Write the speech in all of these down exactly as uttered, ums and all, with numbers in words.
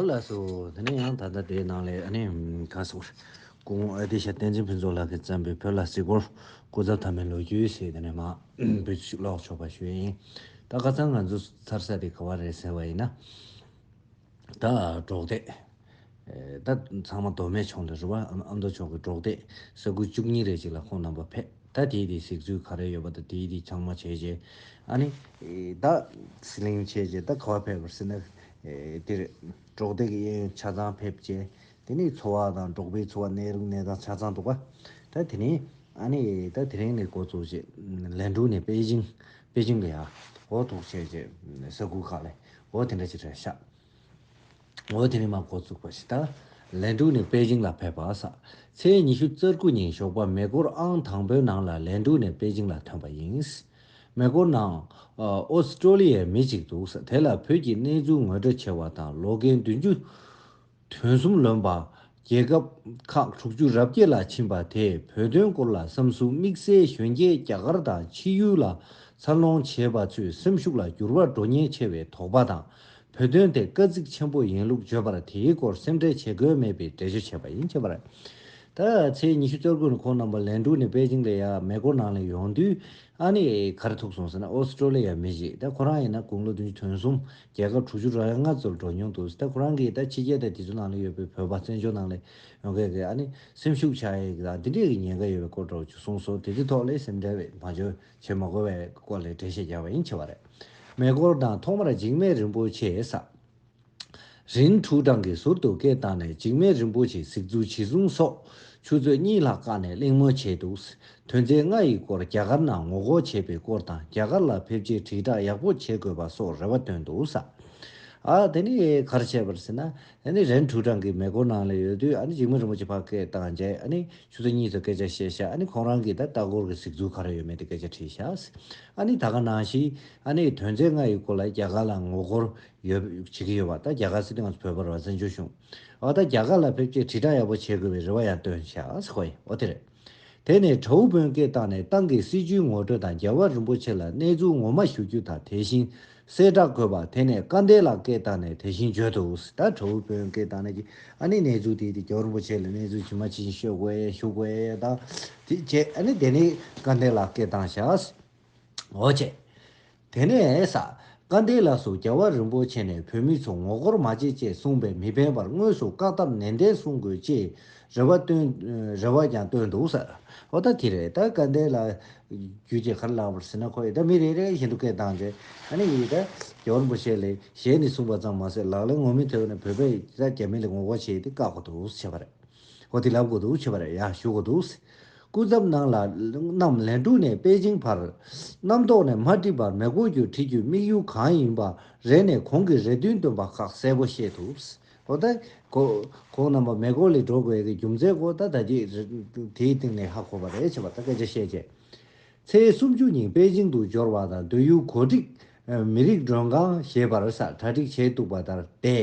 ལགས་སོ། དེ་ནས་ཡང་ད་ལྟ་དེའི་ནང་ལས་ཨ་ནི་ག་སོགས་སྐུ་ངོ་ཨ་ཏི་ཤ་བསྟན་འཛིན་ཕུན་ཚོགས་ལགས་ཀྱིས་བརྩམས་པའི་བོད་ལ་གཟིགས་སྐོར་སྐུ་ཚབ་མཐའ་མའི་ལོ་རྒྱུས་ཞེས་དེ་ནས་མ་བོད་ཅིག་ཀློག་ཆོག་པ་ཞུ་ཡིན། ད་ཁ་སང་ང་ཚོ་ཚར་ས་དེ་ག་བ་རེད་ཟེར་བ་ཡིན་ན། ད་འབྲོག་སྡེ། ཨེ་ད་ཚང་མ་མདོ་སྨད་ཕྱོགས་ལ་རེད་བ། ཨ་མདོ་ཕྱོགས་ཀྱི་འབྲོག་སྡེ་ས་ཁུལ་བཅུ་གཉིས་རེ་ཅིག་ལ་ཁོང་རྣམ་པ་ཕེབས། ད་དེའི་དེ་གཟིགས་ཚུལ་ག་རེ་ཡོད་པ་དང་དེའི་དེ་ཚང་མ་བྱས་རྗེས་ཨ་ནི་ཨེ་ད་ཟི་ལིང་བྱས་རྗེས་ད་ག་བ་ཕེབས་པར་ཟེར་ན། ཨེ་དེར་འབྲོག་སྡེ་གི་གཡས་གཡོན་ཆ་ཚང་ཕེབས་རྗེས་དེ་ནས་འཚོ་བ་དང་འབྲོག་པའི་འཚོ་བ་གནས་རིགས་གནས་སྟངས་ཆ་ཚང་འདུག་ག་ད་དེ་ནས་ཨ་ནི་ད་དེ་རིང་ནས་འགོ་བཙུགས་རྗེས་ལན་ཀྲུའུ་ནས་པེ་ཅིང་པེ་ཅིང་གི་ཡ་འོ་ཐུག་བྱས་རྗེས་ས་ཁུལ་ཁག་ལས་འོ་དེ་འདྲ་ཅིག་རེད་ཤག་འོ་དེ་ནས་མར་འགོ་བཙུགས་པ་ཞིག་ད། ལན་ཀྲུའུ་ནས་པེ་ཅིང་ལ་ཕེབས་པ་ས། ཚེས་ཉི་ཤུ་རྩ་དགུ་ཉིན་ཞོགས་པ་མེ་འཁོར་ཨང་དང་པོའི་ནང་ལ་ལན་ཀྲུའུ་ནས་པེ་ཅིང་ལ་ཐོན་པ་ཡིན། མེ་འཁོར་ནང་ཨོ་སི་ཀྲོ་ལི་ཡའི་མི་གཅིག་འདུག་ས། དེ་ལ་བོད་ཀྱི་གནས་ཚུལ་ངོ་སྤྲོད་བྱས་པ་དང་ལོ་རྒན་བདུན་ཅུ་དོན་གསུམ་ལོན་པ། རྒྱལ་ཁབ་ཁག་དྲུག་ཅུ་རེ་བརྒྱད་ལ་ཕྱིན་པ་དེས་བོད་དོན་སྐོར་ལ་བསམ་ཚུལ་དམིགས་བསལ་གཞོན་སྐྱེས་རྒྱ་གར་དང་ཕྱི་ཡུལ་ལ་འཚར་ལོངས་བྱས་པ་ཚོའི་སེམས་ཤུགས་ལ་འགྱུར་བ་འགྲོ་ཉེན་ཆེ་བའི་དོགས་པ་དང་། བོད་དོན་དེ་དཀའ་ཚེགས་ཆེན་པོ་ཡིན་ལུགས་བརྗོད་པར་དེའི་སྐོར་སེམས་ཁྲལ་བྱེད་དགོས་མེད་པའི་འགྲེལ་བརྗོད་བྱས་པ་ཡིན། བྱས་པ་རེད། ད་ཚེས་ཉི་ཤུ་རྩ་དགུ་ནས་ཁོང་རྣམ་པ་ལན་ཀྲུའུ་ནས་པེ་ཅིང་ལ་ཡ་མེ་འཁོར་ནང་ལ་ཡོང་དུས་ཨ་ནི་ག་རེ་ཐུག་སོང་ཟེར་ན་ཨོ་སི་ཀྲོ་ལི་ཡ་མི་ཞིག་ད་ཁོ་རང་ཡིན་ན་དགུང་ལོ་བདུན་ཅུ་དོན་གསུམ་རྒྱལ་ཁབ་དྲུག་ཅུ་རེ་ལྔ་ཙམ་འགྲོ་མྱོང་འདུག་ད་ཁོ་རང་གིས་ད་ཕྱི་རྒྱལ་དང་དེ་ཚོ་ནང་ལ་ཡོད་པའི་བོད་པ་བཙན་བྱོལ་ནང་ལ་ཡོང་མཁན་གྱི་ཨ་ནི་སེམས་ཤུགས་ཆག་ཡས་ཀྱི་དང་འདི་འདྲས་ཀྱི་ཉེན་ཁ་ཡོད་པའི་སྐོར་འདྲ་བོ་ཅིག་གསུངས་སོང་། དེ་ཚོའི་ཐོག་ལ་སེམས་ཁྲལ་བའི་མ་འཇོག་བྱེད་མ་དགོས་པའི་སྐོར་ལ་འགྲེལ་བཤད་བརྒྱབ་པ་ཡིན། བྱས་པ་རེད། མེ་འཁོར་ནང་ཐོག་མར་འཇིགས་མེད་རིན་པོ་ཆེ་ས། རིན་ཁྲུའུ་ཀྲང་གིས་ཟུར་དུ་སྐད་བཏང་ནས་འཇིགས་མེད་རིན་པོ་ཆེའི་གཟིགས་ཚུལ་ཇི་བཟུང་སོགས་ཆུ་ཚོད་གཉིས་ལྷག་བཀག་ནས་གླེང་མོལ་བྱས་འདུག་དོན་ཚན་ལྔ་ཡི་སྐོར་རྒྱ་གར་ནང་ངོ་རྒོལ་བྱས་པའི་སྐོར་དང་རྒྱ་གར་ལ་ཕེབས་རྗེས་དྲིལ་བསྒྲགས་ཡག་པོ་བྱེད་དགོས་པ་སོགས་རེ་བ་བཏོན་འདུག་ས། ཨ་དེ་ནི་ག་རེ་བྱས་པར་ཟེར་ན། ཨ་ནི་རིན་ཁྲུའུ་ཀྲང་གིས་མེ་འཁོར་ནང་ལ་ཡོད་དུས་ཨ་ནི་འཇིགས་མེད་རིན་པོ་ཆེ་ཕར་སྐད་བཏང་རྗེས་ཨ་ནི་ཆུ་ཚོད་གཉིས་ཙམ་སྐད་ཆ་བཤད་ཤག་ཨ་ནི་ཁོང་རང་གིས་ད་ལྟ་སྐོར་གྱི་གཟིགས་ཚུལ་ག་རེ་ཡོད་མེད་དེ་སྐད་ཆ་དྲིས་ཤག་ཨ་ནི་ད་ག་ནང་བཞིན་ཨ་ནི་དོན་ཚན་ལྔ་ཡི་སྐོར་ལ་རྒྱ་གར་ལ་ངོ་རྒོལ་ཡོད་བྱེད་ཀྱི་ཡོད་པ། ད་རྒྱ་གར་ཟེར་དུས་ང་ཚོ་བོད་པ་རེད་བ། བཙན་བྱོལ་གཞུང་། འོ་ད་རྒྱ་གར་ལ་ཕེབས་རྗེས་དྲིལ་བསྒྲགས་ཡག་པོ་བྱེད་དགོས་པའི་རེ་བ་ཡང་བཏོན་ཤག་ཟེར་གོ་ཡིན། འོ་དེ་རེད། དེ་ནས་དྲ་འབུ་དཔོན་སྐད་བཏང་ནས་ཏང་གི་སྲིད་བྱུས་ངོ་སྤྲོད་དང་རྒྱལ་བ་རིན་པོ་ཆེ་ལ་གནས་ཚུལ་ངོ་མ་ཞུ་རྒྱུ་དང་དེ་བཞིན་གསལ་བསྒྲགས་དགོས་པ། དེ་ནས་སྐལ་ལྡན་ལགས་སྐད་བཏང་ནས་དེ་བཞིན་བརྗོད་འདུག་ད་དྲ་འབུ་དཔོན་སྐད་བཏང་ནས་ཀྱི་ཨ་ནི་གནས་ཚུལ་དེ་དེ་རྒྱལ་བ་རིན་པོ་ཆེ་ལ་གནས་ཚུལ་ཇི་མ་ཇི་བཞིན་ཤོད་དགོས་ཡ་ཞུ་དགོས་ཡ་དང་དེ་བྱས་ཨ་ནི་དེ་ནས་སྐལ་ལྡན་ལགས་སྐད་བཏང་ཤག་འོ་བྱས། དེ་ནས་ས། སྐལ་ལྡན་ལགས་སུ་རྒྱལ་བ་རིན་པོ་ཆེ་ནས་བོད་མི་ཚོ་ངོ་རྒོལ་མ་བྱེད་ཅེས་གསུངས་པས་མི་ཕན་པར་དངོས་སུ་བཀག་ཐབས་ནན་ཏན་གསུང་དགོས་ཅེས་རེ་བ་བཏོན། རེ་བ་ཀྱང་བཏོན་འདུག་ཟེར། འོ་ད་དེ་རེད། ད་སྐལ་ལྡན་ལགས་རྒྱུད་ཀྱི་ག་རེ་ལབ་པར་ཟེར་ན་ཁོ་ཡི་ད་མི་རེ་རེ་བཞིན་དུ་སྐད་བཏང་རྗེས་ཨ་ནི་ཡི་ད་རྒྱལ་བ་རིན་པོ་ཆེ་ལས་ཞལ་ནས་གསུངས་པ་ཙམ་མ་ཟད་ལག་ལེན་ངོ་མའི་ཐོག་ནས་བོད་པས་ད་རྒྱ་མི་ལ་ངོ་རྒོལ་བྱས་ཏེ་བཀག་དགོས་འདུག་ཟེར་བ་རེད། འོ་དེ་ལབ་དགོས་འདུག་བྱས་པ་རེད། ཡ་ཞུ་དགོས་འདུག་སྐུ་ཚབ་རྣམས་ལ་རྣམས་ལན་ཀྲུའུ་ནས་པེ་ཅིང་བར་གནམ་ཐོག་ནས་མ་བསྒྲིགས་པར་མེ་འཁོར་གྱི་ཁྲིད་རྒྱུའི་དམིགས་ཡུལ་གང་ཡིན་པ་རེ་ནས་གོང་གི་རེ་འདུན་བཏོན་པ་ཁག་གསལ་པོ་ཤེས་ཐུབ། འོ་ད་ཁོ་ཁོང་རྣམ་པ་མེ་འཁོར་ལས་འགྲོ་དགོས་ཀྱི་རྒྱུ་མཚན་ཁོ་ད་ད་ཅི་དེའི་སྟེང་ནས་ཧ་གོ་བ་རེད་བྱས་པ་ད་སྐད་ཆ་བཤད་བྱས། ཚེས་སུམ་ཅུ་ཉིན་པེ་ཅིང་དུ་འབྱོར་བ་དང་སྡོད་ཡུལ་གོ་སྒྲིག་མི་རིགས་མགྲོན་ཁང་ཞེས་པར་ས་གྲ་སྒྲིག་བྱས་འདུག་པ་ལྟར་ཏེ།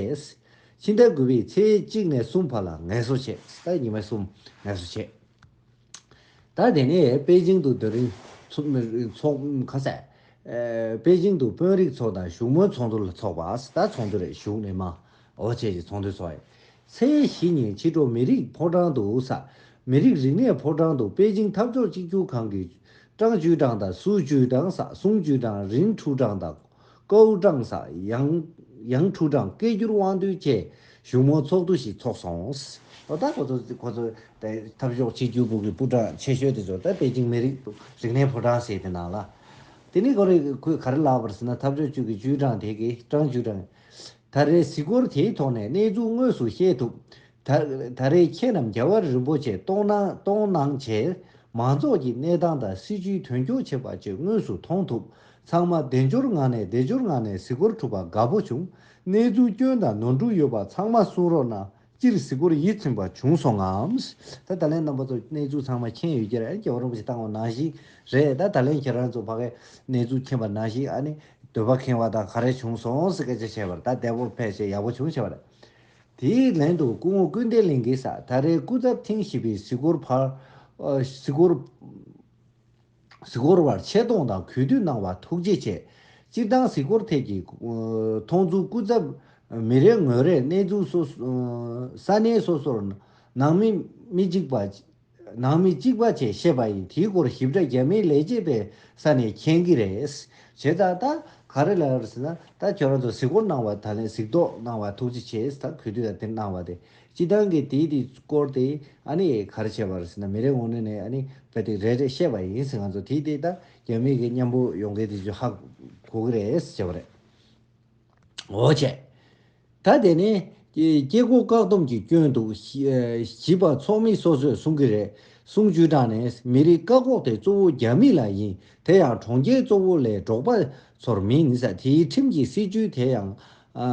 ཕྱི་ཟླ་དགུ་པའི་ཚེས་གཅིག་ནས་གསུམ་བར་ལ་ངལ་གསོ་བྱས། ད་ཉི་མ་གསུམ་ངལ་གསོ་བྱས། ད་དེ་ནས་པེ་ཅིང་དུ་སྡོད་རིང་ཚོགས་ཚོགས་ཁ་ཟས། ཨེ་པེ་ཅིང་དུ་དཔོན་རིགས་ཚོ་དང་བཞུགས་མོལ་ཚོགས་འདུ་ལ་ཚོགས་པ། ད་ཚོགས་འདུ་རེད། བཞུགས་ནས་མ་འོ་བྱས་ཀྱི་ཚོགས་འདུ་ཚོགས་ཡིན། ཚེས་བཞི་ཉིན་ཕྱི་དྲོ་མི་རིགས་ཕོ་བྲང་དུ་ས། མི་རིགས་རིག་གནས་ཕོ་བྲང་དུ་པེ་ཅིང་འཐབ་ཕྱོགས་གཅིག་གྱུར་ཁང་གི་ཀྲང་ཅུའུ་ཀྲང་དང་སུའུ་ཅུའུ་ཀྲང་ས། སུང་ཅུའུ་ཀྲང་། རིན་ཁྲུའུ་ཀྲང་དང་། ཀའུ་ཀྲང་ས། ཡང་ཡང་ཁྲུའུ་ཀྲང་། སྐད་སྒྱུར་དབང་འདུས་བཅས་བཞུགས་མོལ་ཚོགས་འདུ་ཞིག་ཚོགས་སོང་། འོ་ད་ཁོ་ཚོ་ཁོ་ཚོ་ད་འཐབ་ཕྱོགས་གཅིག་གྱུར་པུའུ་གི་པུའུ་ཀྲང་ཆེ་ཤོས་དེ་ཚོ་ད་པེ་ཅིང་མི་རིགས་རིག་གནས་ཕོ་བྲང་ཟེར་དེ་ནང་ལ། དེ་ནི་ཁོ་རེ་ཁོས་ག་རེ་ལབ་པར་ཟེར་ན་འཐབ་ཕྱོགས་གཅིག་གི་ཅུའུ་ཀྲང་དེ་གི་ཀྲང་ཅུའུ་ཀྲང་། ད་རེས་གཟིགས་སྐོར་དེའི་ཐོག་ནས་གནས་ཚུལ་དངོས་སུ་ཤེས་ཐུབ། ད་ད་རེས་ཁྱེད་རྣམས་རྒྱལ་བ་རིན་པོ་ཆེ་གཏོང་གནང་གཏོང་གནང་བྱས། མང་ཚོགས་ཀྱི་གནས་སྟངས་དང་སྲིད་ཇུས་དོན་འཁྱོལ་བྱེད་པ་བཅས་དངོས་སུ་མཐོང་ཐུབ། ཚང་མ་བདེ་འབྱོར་ངང་ནས་བདེ་འབྱོར་ངང་ནས་གཟིགས་སྐོར་གྲུབ་པ་དགའ་པོ་བྱུང་། གནས་ཚུལ་སྐྱོན་དང་ནོར་འཁྲུལ་ཡོད་པ་ཚང་མ་གསུང་རོགས་གནང་། སྤྱིར་གཟིགས་སྐོར་ཡིད་ཚིམ་པ་བྱུང་སོང་ངམ། ད་ད་ལན་རྣམ་པ་ཚོ་གནས་ཚུལ་ཚང་མ་མཁྱེན་ཡོད་ཀྱི་རེད། རྒྱལ་བ་རིན་པོ་ཆེ་བཏང་བ་ནང་བཞིན་རེད། ད་ད་ལན་ཁྱེད་རང་ཚོ་ཕ་གའི་གནས་ཚུལ་མཁྱེན་པ་ནང་བཞིན་ཨ་ནི་འདོད་པ་ཁེངས་པ་དང་ག་རེ་བྱུང་སོང་ཟེར་སྐད་ཆ་བཤད་པར་ད་བདེ་པོ་ཕལ་ཆེར་ཡག་པོ་བྱུང་བྱས་པ་རེད། དེའི་ལན་དུ་སྐུ་ངོ་ཀུན་བདེ་གླིང་གིས་ས་ད་རེས་སྐུ་ཚབ་ཐེངས་བཞི་པའི་གཟིགས་སྐོར་བར་ཨ་གཟིགས་སྐོར་གཟིགས་སྐོར་བར་ཆེ་མཐོང་དང་གུས་འདུད་གནང་བར་ཐུགས་རྗེ་ཆེ། སྤྱིར་བཏང་གཟིགས་སྐོར་ཐད་ཀྱི་ཨ་མཐོང་ཚུལ་སྐུ་ཚབ་ མི་རེ་ངོ་རེས་གནས་ཚུལ་སོ་སོ་ས་གནས་སོ་སོར་ནང་མི་མི་གཅིག་པ་ནང་མི་གཅིག་པ་བཅས་བཤད་པ་ཡིན། དེའི་སྐོར་ཞིབ་ཕྲ་རྒྱ་མིའི་ལས་བྱེད་པས་ས་ནས་མཁྱེན་གྱི་རེད། བྱས་ཙང་ད་ག་རེ་ལབ་ཡོད་ཟེར་ན། ད་ཁྱོད་རང་ཚོ་གཟིགས་སྐོར་གནང་བ་ད་ལན་གཟིགས་རྟོག་གནང་བ་ཐུགས་རྗེ་ཆེ། ད་གུས་འདུད་ཡང་དེ་གནང་བ་དེ་སྤྱི་བཏང་གི་དེའི་དེའི་སྐོར་དེ་ཨ་ནི་ག་རེ་བྱས་པ་རེད་ཟེར་ན། མི་རེ་ངོ་ནས་ནས་ཨ་ནི་བས་དེ་རེ་རེ་བཤད་པ་ཡིན་ཟེར། ང་ཚོ་དེའི་དེ་ད་རྒྱ་མི་གི་མཉམ་པོ་ཡོང་མཁན་དེ་ཚོ་ཧ་གོ་གི་རེད་ཟེར་བ་རེད། འོ་བྱས། ད་དེ་ནས་སྐྱེ་སྐྱེ་སྒོ་བཀག་སྡོམ་གྱི་སྐྱོན་འདུག་ཞི་ཞིབ་པ་ཚོགས་མི་སོ་སོས་གསུང་གི་རེད། གསུང་བཅུག་སྟངས་ནས་མི་རིགས་བཀག་འགོག་དེ་གཙོ་བོ་རྒྱ་མི་ལ་ཡིན། དེ་ཡང་གྲོང་ཁྱེར་གཙོ་བོ་ལས་འབྲོག་པ་ཚོར་མིན་ཟེར། དེའི་ཁྲིམས་ཀྱི་སྲིད་ཇུས་དེ་ཡང་ཨ་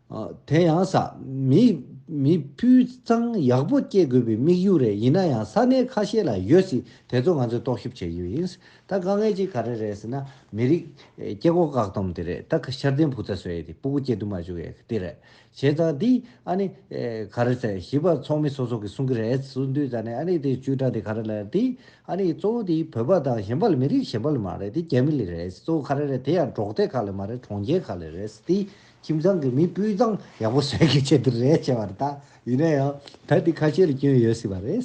ཨ་དེ་ཡང་ཟེར། མི་མི་སྤུས་གཙང་ཡག་པོ་སྐྱེ་དགོས་པའི་དམིགས་ཡུལ་རེད། ཡིན་ན་ཡང་ས་གནས་ཁ་ཤས་ལ་ཡོད་སྲིད། དེ་ཚོ་ང་ཚོས་རྟོག་ཞིབ་བྱེད་རྒྱུ་ཡིན། ད་དཀའ་ངལ་གཅིག་ག་རེ་རེད་ཟེར་ན། མི་རིགས་ཨེ་སྐྱེ་སྒོ་བཀག་སྡོམ་དེ་རེད། ད་ཤར་ལྡན་ཕུག་ཚ་བཟོ་ཡས་དེ་སྤུ་གུ་སྐྱེ་དུ་མ་བཅུག་ཡས་དེ་རེད། བྱས་ཙང་འདི་ཨ་ནི་ཨེ་ག་རེ་ཟེར། ཞིབ་པ་ཚོགས་མི་སོ་སོ་གིས་གསུང་གི་རེད་གསུང་དུས་ཙ་ནས། ཨ་ནི་དེ་བཅུག་སྒྲ་དེ་ག་རེ་ལབ་དེ། ཨ་ནི་གཙོ་བོ་དེ་བོད་པ་དང་གཞན་པ་ལ། མི་རིགས་གཞན་པ་ལ་མ་རེད། དེ་རྒྱ་མི་ལ་རེད། གཙོ་བོ་ག་རེ་རེད། དེ་ཡང་འབྲོག་སྡེ་ཁག་ལ་མ་རེད། གྲོང་ཁྱེར་ཁག་ལ་རེད། དེ་ཁྱིམ་ཚང་གི་མི་སྤུས་གཙང་ཡག་པོ་བཟོ་ཡས་ཀྱི་ཆེད་དུ་རེད་བྱས་པ་རེད། ད་ཡིན་ན་ཡང་ད་དེ་ཁ་ཤས་ལ་སྐྱོན་ཡོད་སྲིད་པ་རེད།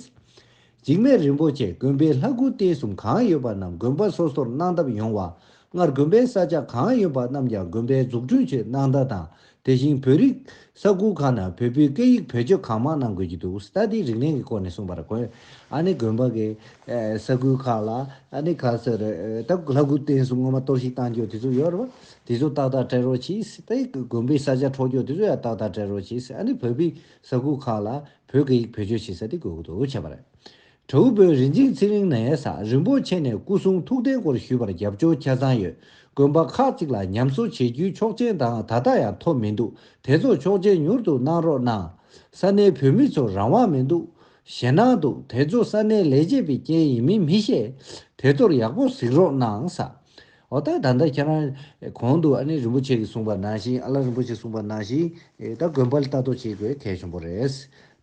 འཇིགས་མེད་རིན་པོ་ཆེ་དགོན་པའི་ལྷ་སྐུ་རྟེན་གསུམ་གང་ཡོད་པ་རྣམས་དགོན་པ་སོ་སོར་གནང་ཐབས་ཡོང་བ། སྔར་དགོན་པའི་ས་ཆ་གང་ཡོད་པ་རྣམས་ཀྱང་དགོན་པའི་འཛུགས་སྐྲུན་ཆེད་གནང་ཐབས་དང་། དེ་བཞིན་བོད་རིགས་ས་ཁུལ་ཁག་ནང་བོད་པའི་སྐད་ཡིག་བེད་སྤྱོད་གང་མང་གནང་དགོས་ཀྱི་འདུག་ད་དེ་རིག་གནས་ཀྱི་སྐོར་ནས་གསུངས་པ་རེད། ཁོས་ཨ་ནི་དགོན་པ་གི་ས་ཁུལ་ཁག་ལ་ཨ་ནི་ག་ཟེར་ད་ལྷ་སྐུ་རྟེན་གསུམ་སྔོན་མ་གཏོར་བཤིག་བཏང་རྒྱུ་དེ་ཚོ་ཡོད་རེད་བ། དེ་ཚོ་ཏག་ཏག་སྤྲད་རོགས་གྱིས། ད་དགོན་པའི་ས་ཆ་འཕྲོག་རྒྱུ་དེ་ཚོ་ཡང་ཏག་ཏག་སྤྲད་རོགས་གྱིས། ཨ་ནི་བོད་པའི་ས་ཁུལ་ཁག་ལ་བོད་སྐད་ཡིག་བེད་སྤྱོད་བྱེད་ས་དེ་དགོས་ཀྱི་འདུག་བྱས་པ་རེད། བྲག་བུ་བོད་རིན་ཆེན་ཚེ་རིང་ནས་ས་རིན་པོ་ཆེ་ནས་སྐུ་གསུང་ཐུགས་རྟེན་སྐོར་ཞུས་པར་རྒྱབ་སྐྱོར་ཆ་ཚང་ཡོད། དགོན་པ་ཁག་ཅིག་ལ་ཉམས་གསོ་བྱེད་རྒྱུའི་ཆོག་མཆན་དང་ད་ལྟ་ཡང་ཐོབ་མི་འདུག་དེ་ཚོ་ཆོག་མཆན་མྱུར་དུ་གནང་རོགས་གནང་། ས་གནས་བོད་མི་ཚོར་རང་དབང་མི་འདུག་ཞེད་སྣང་འདུག་དེ་ཚོ་ས་གནས་ལས་བྱེད་པའི་རྐྱེན་ཡིན་མིན་མི་ཤེས། དེ་ཚོར་ཡག་པོ་གཟིགས་རོགས་གནང་ས། འོ་ད་ད་ལྟ་ཁྱེད་རང་གོང་དུ་ཨ་ནི་རིན་པོ་ཆེ་གིས་གསུངས་པ་ནང་བཞིན། ཨ་ལགས་རིན་པོ་ཆེས་གསུངས་པ་ནང་བཞིན་ཨེ་ད་དགོན་པ་ལ་ལྟ་རྟོག་བྱེད་དགོས་གལ་ཆེན་པོ་རེད།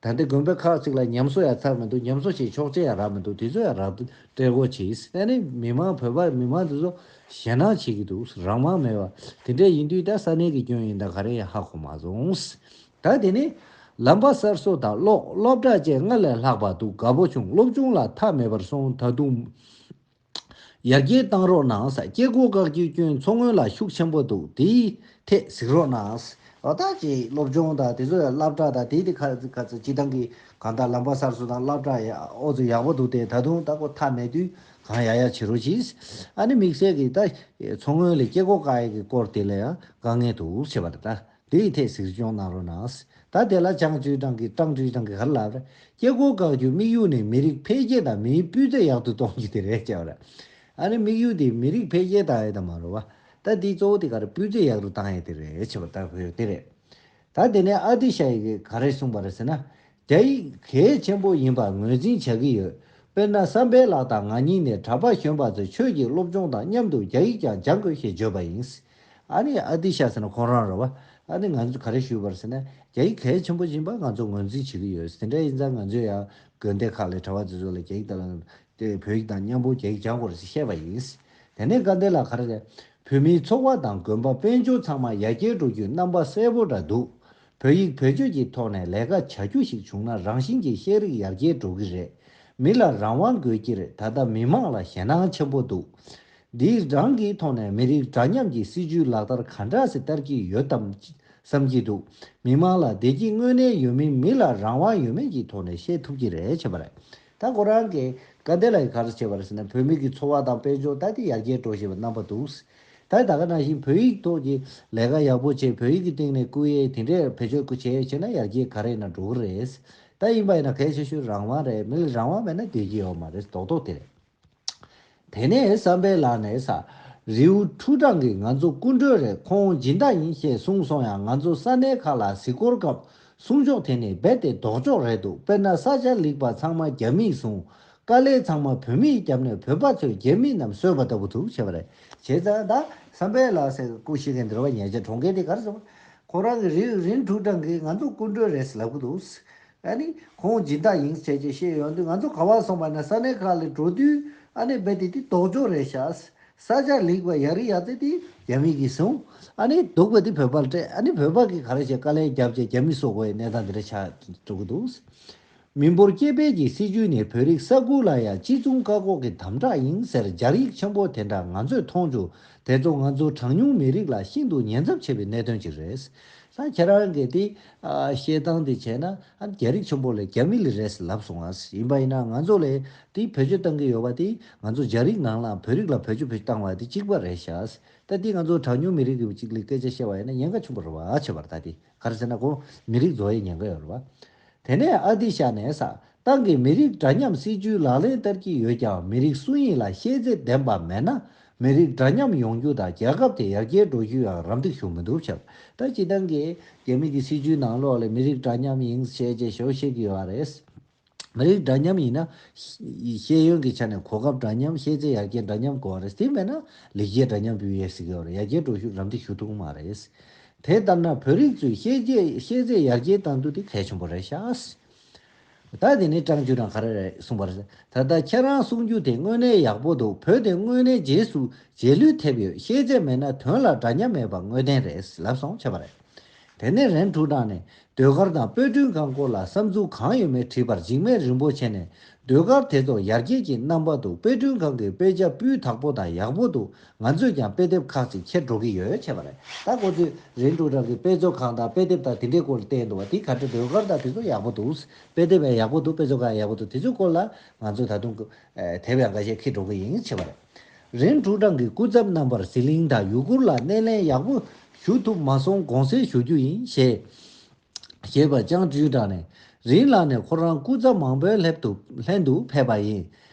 ད་ལྟ་དགོན་པ་ཁག་ཅིག་ལ་ཉམས་གསོ་ཡང་ཚར་མི་འདུག་ཉམས་གསོ་བྱེད་ཆོག་མཆན་ཡང་རག་མི་འདུག་དེ་ཚོ་ཡང་རག་སྤྲད་དགོས་བྱས། ཨ་ནི་མི་མང་བོད་པ་མི་མང་དེ་ཚོ་ཞེད་སྣང་བྱེད་ཀྱི་འདུག་རང་དབང་མེད་པ་དེ་འདྲ་ཡིན་དུས། ད་ས་གནས་ཀྱི་སྐྱོན་ཡིན་ད་ག་རེ་ཡང་ཧ་གོ་མ་སོང་། ད་དེ་ནས་ལམ་པ་གསར་བཟོ་དང་གློག་སློབ་གྲྭ་བཅས་སྔར་ལས་ལྷག་པ་འདུག་དགའ་པོ་བྱུང་། སློབ་སྦྱོང་ལ་མཐའ་མེད་པར་སོང་། ད་དུང་ཡར་རྒྱས་བཏང་རོགས་གནང་ས། སྐྱེ་སྒོ་བཀག་རྒྱུའི་སྐྱོན་མཚོ་སྔོན་ལ་ཤུགས་ཆེན་པོ་འདུག་དེའི་ཐད་གཟིགས་རོགས་གནང་། འོ་ད་ཅིག་སློབ་སྦྱོང་དང་དེ་ཚོ་ཡང་སློབ་གྲྭ་དང་དེའི་དེ་ཁ་ཁ་ཚ་སྤྱི་བཏང་གི་གང་ལྟར་ལམ་པ་གསར་བཟོ་དང་སློབ་གྲྭ་ཡ་ཨོ་ཚོ་ཡག་པོ་འདུག་སྟེ། ད་དུང་ད་ཁོ་མཐའ་མེད་དུས་གང་ཡག་ཡག་བྱེད་རོགས་གྱིས། ཨ་ནི་དམིགས་བསལ་གྱི་ད་མཚོ་སྔོན་ལ་སྐྱེ་སྒོ་བཀག་ཡས་ཀྱི་སྐོར་དེ་ལ་ཡང་དཀའ་ངལ་འདུག་བྱས་པ་རེད། ད་དེའི་ཐད་གཟིགས་སྐྱོང་གནང་རོགས་གནང་། ད་དེ་ལ་ཅང་ཅུའུ་ཀྲང་གིས་ཀྲང་ཅུའུ་ཀྲང་གིས་ག་རེ་ལབ་རེད། སྐྱེ་སྒོ་བཀག་རྒྱུའི་དམིགས་ཡུལ་ནི་མི་རིགས་འཕེལ་རྒྱས་དང་མིའི་སྤུས་ཚད་ཡག་ཏུ་གཏོང་རྒྱུ་དེ་རེད་བྱས་པ་རེད། ཨ་ནི་དམིགས་ཡུལ་དེ་མི་རིགས་འཕེལ་རྒྱས་བཏང་ཡས་དེ་མ་རེད་བ། ད་དེའི་གཙོ་བོ་དེ་ག་རེ། སྤུས་ཚད་ཡག་རུ་བཏང་ཡས་དེ་རེད་བྱས་པ་ད་བོད་དེ་རེད། ད་དེ་ནས་ཨ་ཏི་ཤ་ཡི་གིས་ག་རེ་གསུངས་པ་རེད་ཟེར་ན། རྒྱ་ཡིག་གལ་ཆེན་པོ་ཡིན་པར་ངོས་འཛིན་བྱ་གི་ཡོད། དཔེར་ན་བསམ་འཕེལ་ལགས་དང་ང་གཉིས་ནས་གྲྭ་པ་གཞོན་པ་ཚོས་ཆོས་ཀྱི་སློབ་སྦྱོང་དང་མཉམ་དུ་རྒྱ་ཡིག་ཀྱང་སྦྱང་དགོས་ཞེས་བརྗོད་པ་ཡིན། ཨ་ནི་ཨ་ཏི་ཤ་ཟེར་ན་ཁོང་རང་རེད་བ། ཨ་ནི་ང་ཚོས་ག་རེ་ཞུས་པ་རེད་ཟེར་ན། རྒྱ་ཡིག་གལ་ཆེན་པོ་ཡིན་པ་ང་ཚོ་ངོས་འཛིན་བྱེད་ཀྱི་ཡོད། དེ་འདྲ་ཡིན་ཙང་ང་ཚོས་ཡང་དགོན་སྡེ་ཁག་ལ་གྲྭ་པ་ཚོ་ཚོ་ལ་རྒྱ་ཡིག་དང་དེ་བོད་ཡིག་དང་མཉམ་པོ་རྒྱ་ཡིག་སྦྱང་དགོས་རེད་ཟེར་བཤད་པ་ཡིན། དེ་ནས་དགའ་ལྡན་ལགས་ག་རེ་རེད། བོད་མིའི་ཚོགས་པ་དང་དགོན་པ་དཔལ་འབྱོར་ཚང་མ་ཡར་རྒྱས་འགྲོ་རྒྱུའི་རྣམ་པ་གསལ་པོ་འདྲ་འདུག་བོད་ཡིག་བེད་སྤྱོད་ཀྱི་ཐོག་ནས་ལས་ཀ་བྱ་རྒྱུ་ཞིག་བྱུང་ན་རང་བཞིན་གྱིས་ཤེས་རིག་ཡར་རྒྱས་འགྲོ་གི་རེད། མི་ལ་རང་དབང་དགོས་ཀྱི་རེད། ད་ལྟ་མི་མང་ལ་ཞེད་སྣང་ཆེན་པོ་འདུག་འདིའི་རང་གི་ཐོག་ནས་མི་རིགས་འདྲ་མཉམ་གྱི་སྲིད་ཇུས་ལག་བསྟར་ག་འདྲ་སེ་བསྟར་གྱི་ཡོད་དམ་བསམ་གྱི་འདུག་མི་མང་ལ་བདེ་སྐྱིད་དངོས་གནས་ཡོད་མིན་མི་ལ་རང་དབང་ཡོད་མིན་གྱི་ཐོག་ནས་ཤེས་ཐུབ་ཀྱི་རེད་བྱས་པ་རེད། ད་ཁོ་རང་གིས་དགའ་ལྡན་ལགས་ཀྱིས་ག་རེ་བྱས་པ་རེད་ཟེར་ན། བོད་མི་གི་འཚོ་བ་དང་དཔལ་འབྱོར་ད་དེ་ཡར་རྒྱས་འགྲོ་བཞིན་པ་རྣམ་པ་འདུག་ད་ད་ག་ནང་བཞིན་བོད་ཡིག་ཐོག་གི་ལས་ཀ་ཡག་པོ་བྱས། བོད་ཡིག་གི་སྟེང་ནས་བསྐུལ་ཡས་དེ་འདྲས་བེད་སྤྱོད་བྱས་བྱས་ན་ཡར་རྒྱས་ག་རེ་ཡིན་ན་འགྲོ་གི་རེད། ད་ཡིན་པ་ཡིན་ན་གལ་ཆེ་ཤོས་རང་དབང་རེད། མི་ལ་རང་དབང་མེད་ན་བསྡད་ཀྱི་ཡོད་མ་རེད། རྡོག་རྡོག་དེ་རེད། དེ་ནས་བསམ་འཕེལ་ལགས་ནས་ས་རིའུ་ཁྲུའུ་ཀྲང་གིས་ང་ཚོ་སྐུ་མགྲོན་རེད། ཁོང་སྦྱིན་བདག་ཡིན་ཞེས་གསུངས་སོང་ཡང་། ང་ཚོ་ས་གནས་ཁག་ལ་གཟིགས་སྐོར་སྐབས་གསུང་ཕྱོགས་དེ་ནི་རྦད་དེ་ལྡོག་ཕྱོགས་རེད་འདུག་དཔེར་ན་ས་ཆ་ལེགས་པ་ཚང་མ་རྒྱ་མིས་བཟུང་། དཀའ་ལས་ཚང་མ་བོད་མིས་བརྒྱབ་ནས་བོད་པ་ཚོས་རྒྱ་མི་རྣམས་གསོས་པ་ལྟ་བུ་འདུག་བྱས་པ་རེད། བྱས་ཙང་ད་བསམ་འཕེལ་ལགས་ཟེར་སྐུ་གཤེགས་མཁན་འདི་རེད་བ། ཉེ་ཆར་གྲོངས་མཁན་དེ་ག་རེ་ཟེར་བ། ཁོ་རང་གི་རིའུ་རིན་ཁྲུའུ་ཀྲང་གིས་ང་ཚོ་སྐུ་མགྲོན་རེད་ཟེར་ལབ་གི་འདུག་ཨ་ནི་ཁོང་སྦྱིན་བདག་ཡིན་བྱས་བྱས་བཤད་ཡོང་དུས། ང་ཚོ་ག་པར་སོང་བ་ན་ས་གནས་ཁག་ལ་འགྲོ་དུས་ཨ་ནི་རྦད་དེ་དེ་ལྡོག་ཕྱོགས་རེད་ཤག་ས་ཆ་ལེགས་པ་ཡ་རི་ཡ་ཙེ་དེ་རྒྱ་མི་གིས་བཟུང་། ཨ་ནི་སྡུག་པ་དེ་བོད་པར་སྤྲད། ཨ་ནི་བོད་པ་གིས་ག་རེ་བྱས། དཀའ་ལས་བརྒྱབ་བྱས་རྒྱ་མི་གསོད་དགོས་པའི་གནས་སྟངས་དེ་འདྲ་ཆགས་འགྲོ་གི་འདུག། མི་འབོར་སྐྱེ་འཕེལ་གྱི་སྲིད་ཇུས་ནི་བོད་རིགས་ས་ཁུལ་ལ་ཡང་གཅིག་མཚུངས་བཀག་འགོག་གི་དམ་དྲག་ཡིན་ཟེར་སྦྱར་ཡིག་ཆེན་པོ་དེ་འདྲ་ང་ཚོས་མཐོང་རྒྱུ་དེ་ཚོ་ང་ཚོ་གྲངས་ཉུང་མི་རིགས་ལ་ཤིན་ཏུ་ཉེན་ཚབས་ཆེ་བའི་གནད་དོན་ཅིག་རེད། ད་ཁྱེད་རང་གིས་དེ་ཨ་བཤད་སྟངས་དེ་བྱས་ན། ཨ་རྒྱ་རིགས་ཆེན་པོ་ལས་རྒྱ་མི་ལས་རེད་ལབ་སོང་ཨ། ཡིན་པ་ཡིན་ན་ང་ཚོ་ལས་དེ་བེད་སྤྱོད་བཏང་གི་ཡོད་པ་དེ། ང་ཚོ་རྒྱ་རིགས་ནང་ལ་བོད་རིགས་ལ་བེད་སྤྱོད་བཏང་བ་དེ་གཅིག་པ་རེད་ཤག། ད་དེ་ང་ཚོ་གྲངས་ཉུང་མི་རིགས་ཀྱི་གཅིག་ལ་སྐད་ཆ་བཤད་པ་ཡིན་ན་ཉེན་ཁ་ཆེན་པོ་རེད་བ། ཆེ་བར་ད་དེ་ག་རེ་ཟེར་ན། ཁོ་མི་རིགས་རྫོགས་ཡའི་ཉེན་ཁ་ཡོད་རེད་བ། དེ་ནས་ཨ་ཏི་ཤ་ནས་ས་ཏང་གིས་མི་རིགས་འདྲ་མཉམ་སྲིད་ཇུས་ལག་ལེན་བསྟར་གྱི་ཡོད་ཀྱང་། མི་རིགས་སུ་ཡིན་ལ་ཤེས་ཚད་ལྡན་པ་མེད་ན། མི་རིགས་འདྲ་མཉམ་ཡོང་རྒྱུ་དང་རྒྱལ་ཁབ་དེ་ཡར་རྒྱས་འགྲོ་རྒྱུ་ཡང་རམ་འདེགས་ཞུ་མི་ཐུབ་ཤག། ད་སྤྱིར་བཏང་གི་རྒྱ་མི་གི་སྲིད་ཇུས་ནང་ལོགས་ལ་མི་རིགས་འདྲ་མཉམ་ཡིན་ཞེས་བྱས་ཞོ་བཤད་ཀྱི་ཡོད་རེད། མི་རིགས་འདྲ་མཉམ་ཡིན་ན། ཤེས་ཡོན་གྱི་ཆ་ནས་གོ་སྐབས་འདྲ་མཉམ། ཤེས་ཚད་ཡར་རྒྱས་འདྲ་མཉམ་དགོས་པ་རེད། དེ་མེད་ན་ལེགས་སྐྱེས་འདྲ་མཉམ་ཕུལ་ཡས་ཟེར་གྱི་ཡོད་རེད། ཡར་རྒྱས་འགྲོ་ཤུགས་རམ་འདེགས་ཞུ་ཐུབ་ཀྱི་མ་རེད། དེ་ལྟར་ན་བོད་རིགས་ཚོས་ཤེས་ཚད་ཤེས་ཚད་ཡར་རྒྱས་གཏང་རྒྱུ་དེ་གལ་ཆེན་པོ་རེད་ཤག། ད་དེ་ནས་ཀྲང་ཅུས་ཀྲང་ག་རེ་རེད་གསུངས་པ་རེད། ད་ལྟ་ཁྱེད་རང་གསུང་རྒྱུ་དེ་དངོས་གནས་ཡག་པོ་འདུག། བོད་དེ་དངོས་གནས་རྗེས་སུ་རྗེས་ལུས་ཐེབས་ཡོད། ཤེས་ཚད་མེད་ན་དོན་ལ་འདྲ་མཉམ་མེད་པ་དངོས་བདེན་རེད་ལབ་སོང་བྱས་པ་རེད། དེ་ནས་རེན་ཀྲུའུ་ཀྲང་ནས་ཟློས་གར་དང་དཔེ་སྐྲུན་ཁང་སྐོར་ལ་བསམ་ཚུལ་གང་ཡོད་མེད་དྲིས་པར། འཇིགས་མེད་རིན་པོ་ཆེ་ནས། ཟློས་གར་དེ་ཚོ་ཡར་རྒྱས་ཀྱི་རྣམ་པ་འདུག། དཔེ་སྐྲུན་ཁང་གི་དཔེ་ཆ་སྤུས་དག་པོ་དང་ཡག་པོ་འདུག། ང་ཚོས་ཀྱང་དཔེ་དེབ་ཁག་ཅིག་འཁྱེར་འགྲོ་གི་ཡོད་བྱས་པ་རེད། ད་ཁོ་ཚོས་རེན་ཀྲུའུ་ཀྲང་གི་དཔེ་མཛོད་ཁང་དང་དཔེ་དེབ་དང་དེ་འདྲའི་སྐོར་ལ་བལྟས་འདུག་བ། དེ་ག་འདྲ། ཟློས་གར་དང་དེ་ཚོ་ཡག་པོ་འདུག། དཔེ་དེབ་ཡང་ཡག་པོ་འདུག། དཔེ་མཛོད་ཁང་ཡག་པོ་འདུག། དེ་ཚོའི་སྐོར་ལ་ང་ཚོས་ད་དུང་དེབ་ཡང་འགའ་ཤས་འཁྱེར་འགྲོ་གི་ཡིན་བྱས་པ་རེད། རེན་ཀྲུའུ་ཀྲང་གི་སྐུ་ཚབ་རྣམ་པར་ཟི་ལིང་དང་ཡུ་གུར་ལ་སྣེ་ལེན་ཡག་པོ་ཞུ་ཐུབ་མ་སོང་དགོངས་སེལ་ཞུ་རྒྱུ་ཡིན་ཞེས། ཞེས་པ་ཅང་ཅུས་ཀྲང་ནས། རིན་ལགས་ནས་ཁོ་རང་སྐུ་ཚབ་མང་པོའི་ལྷན་དུ་ལྷན་དུ་ཕེབས་པ་ཡིན།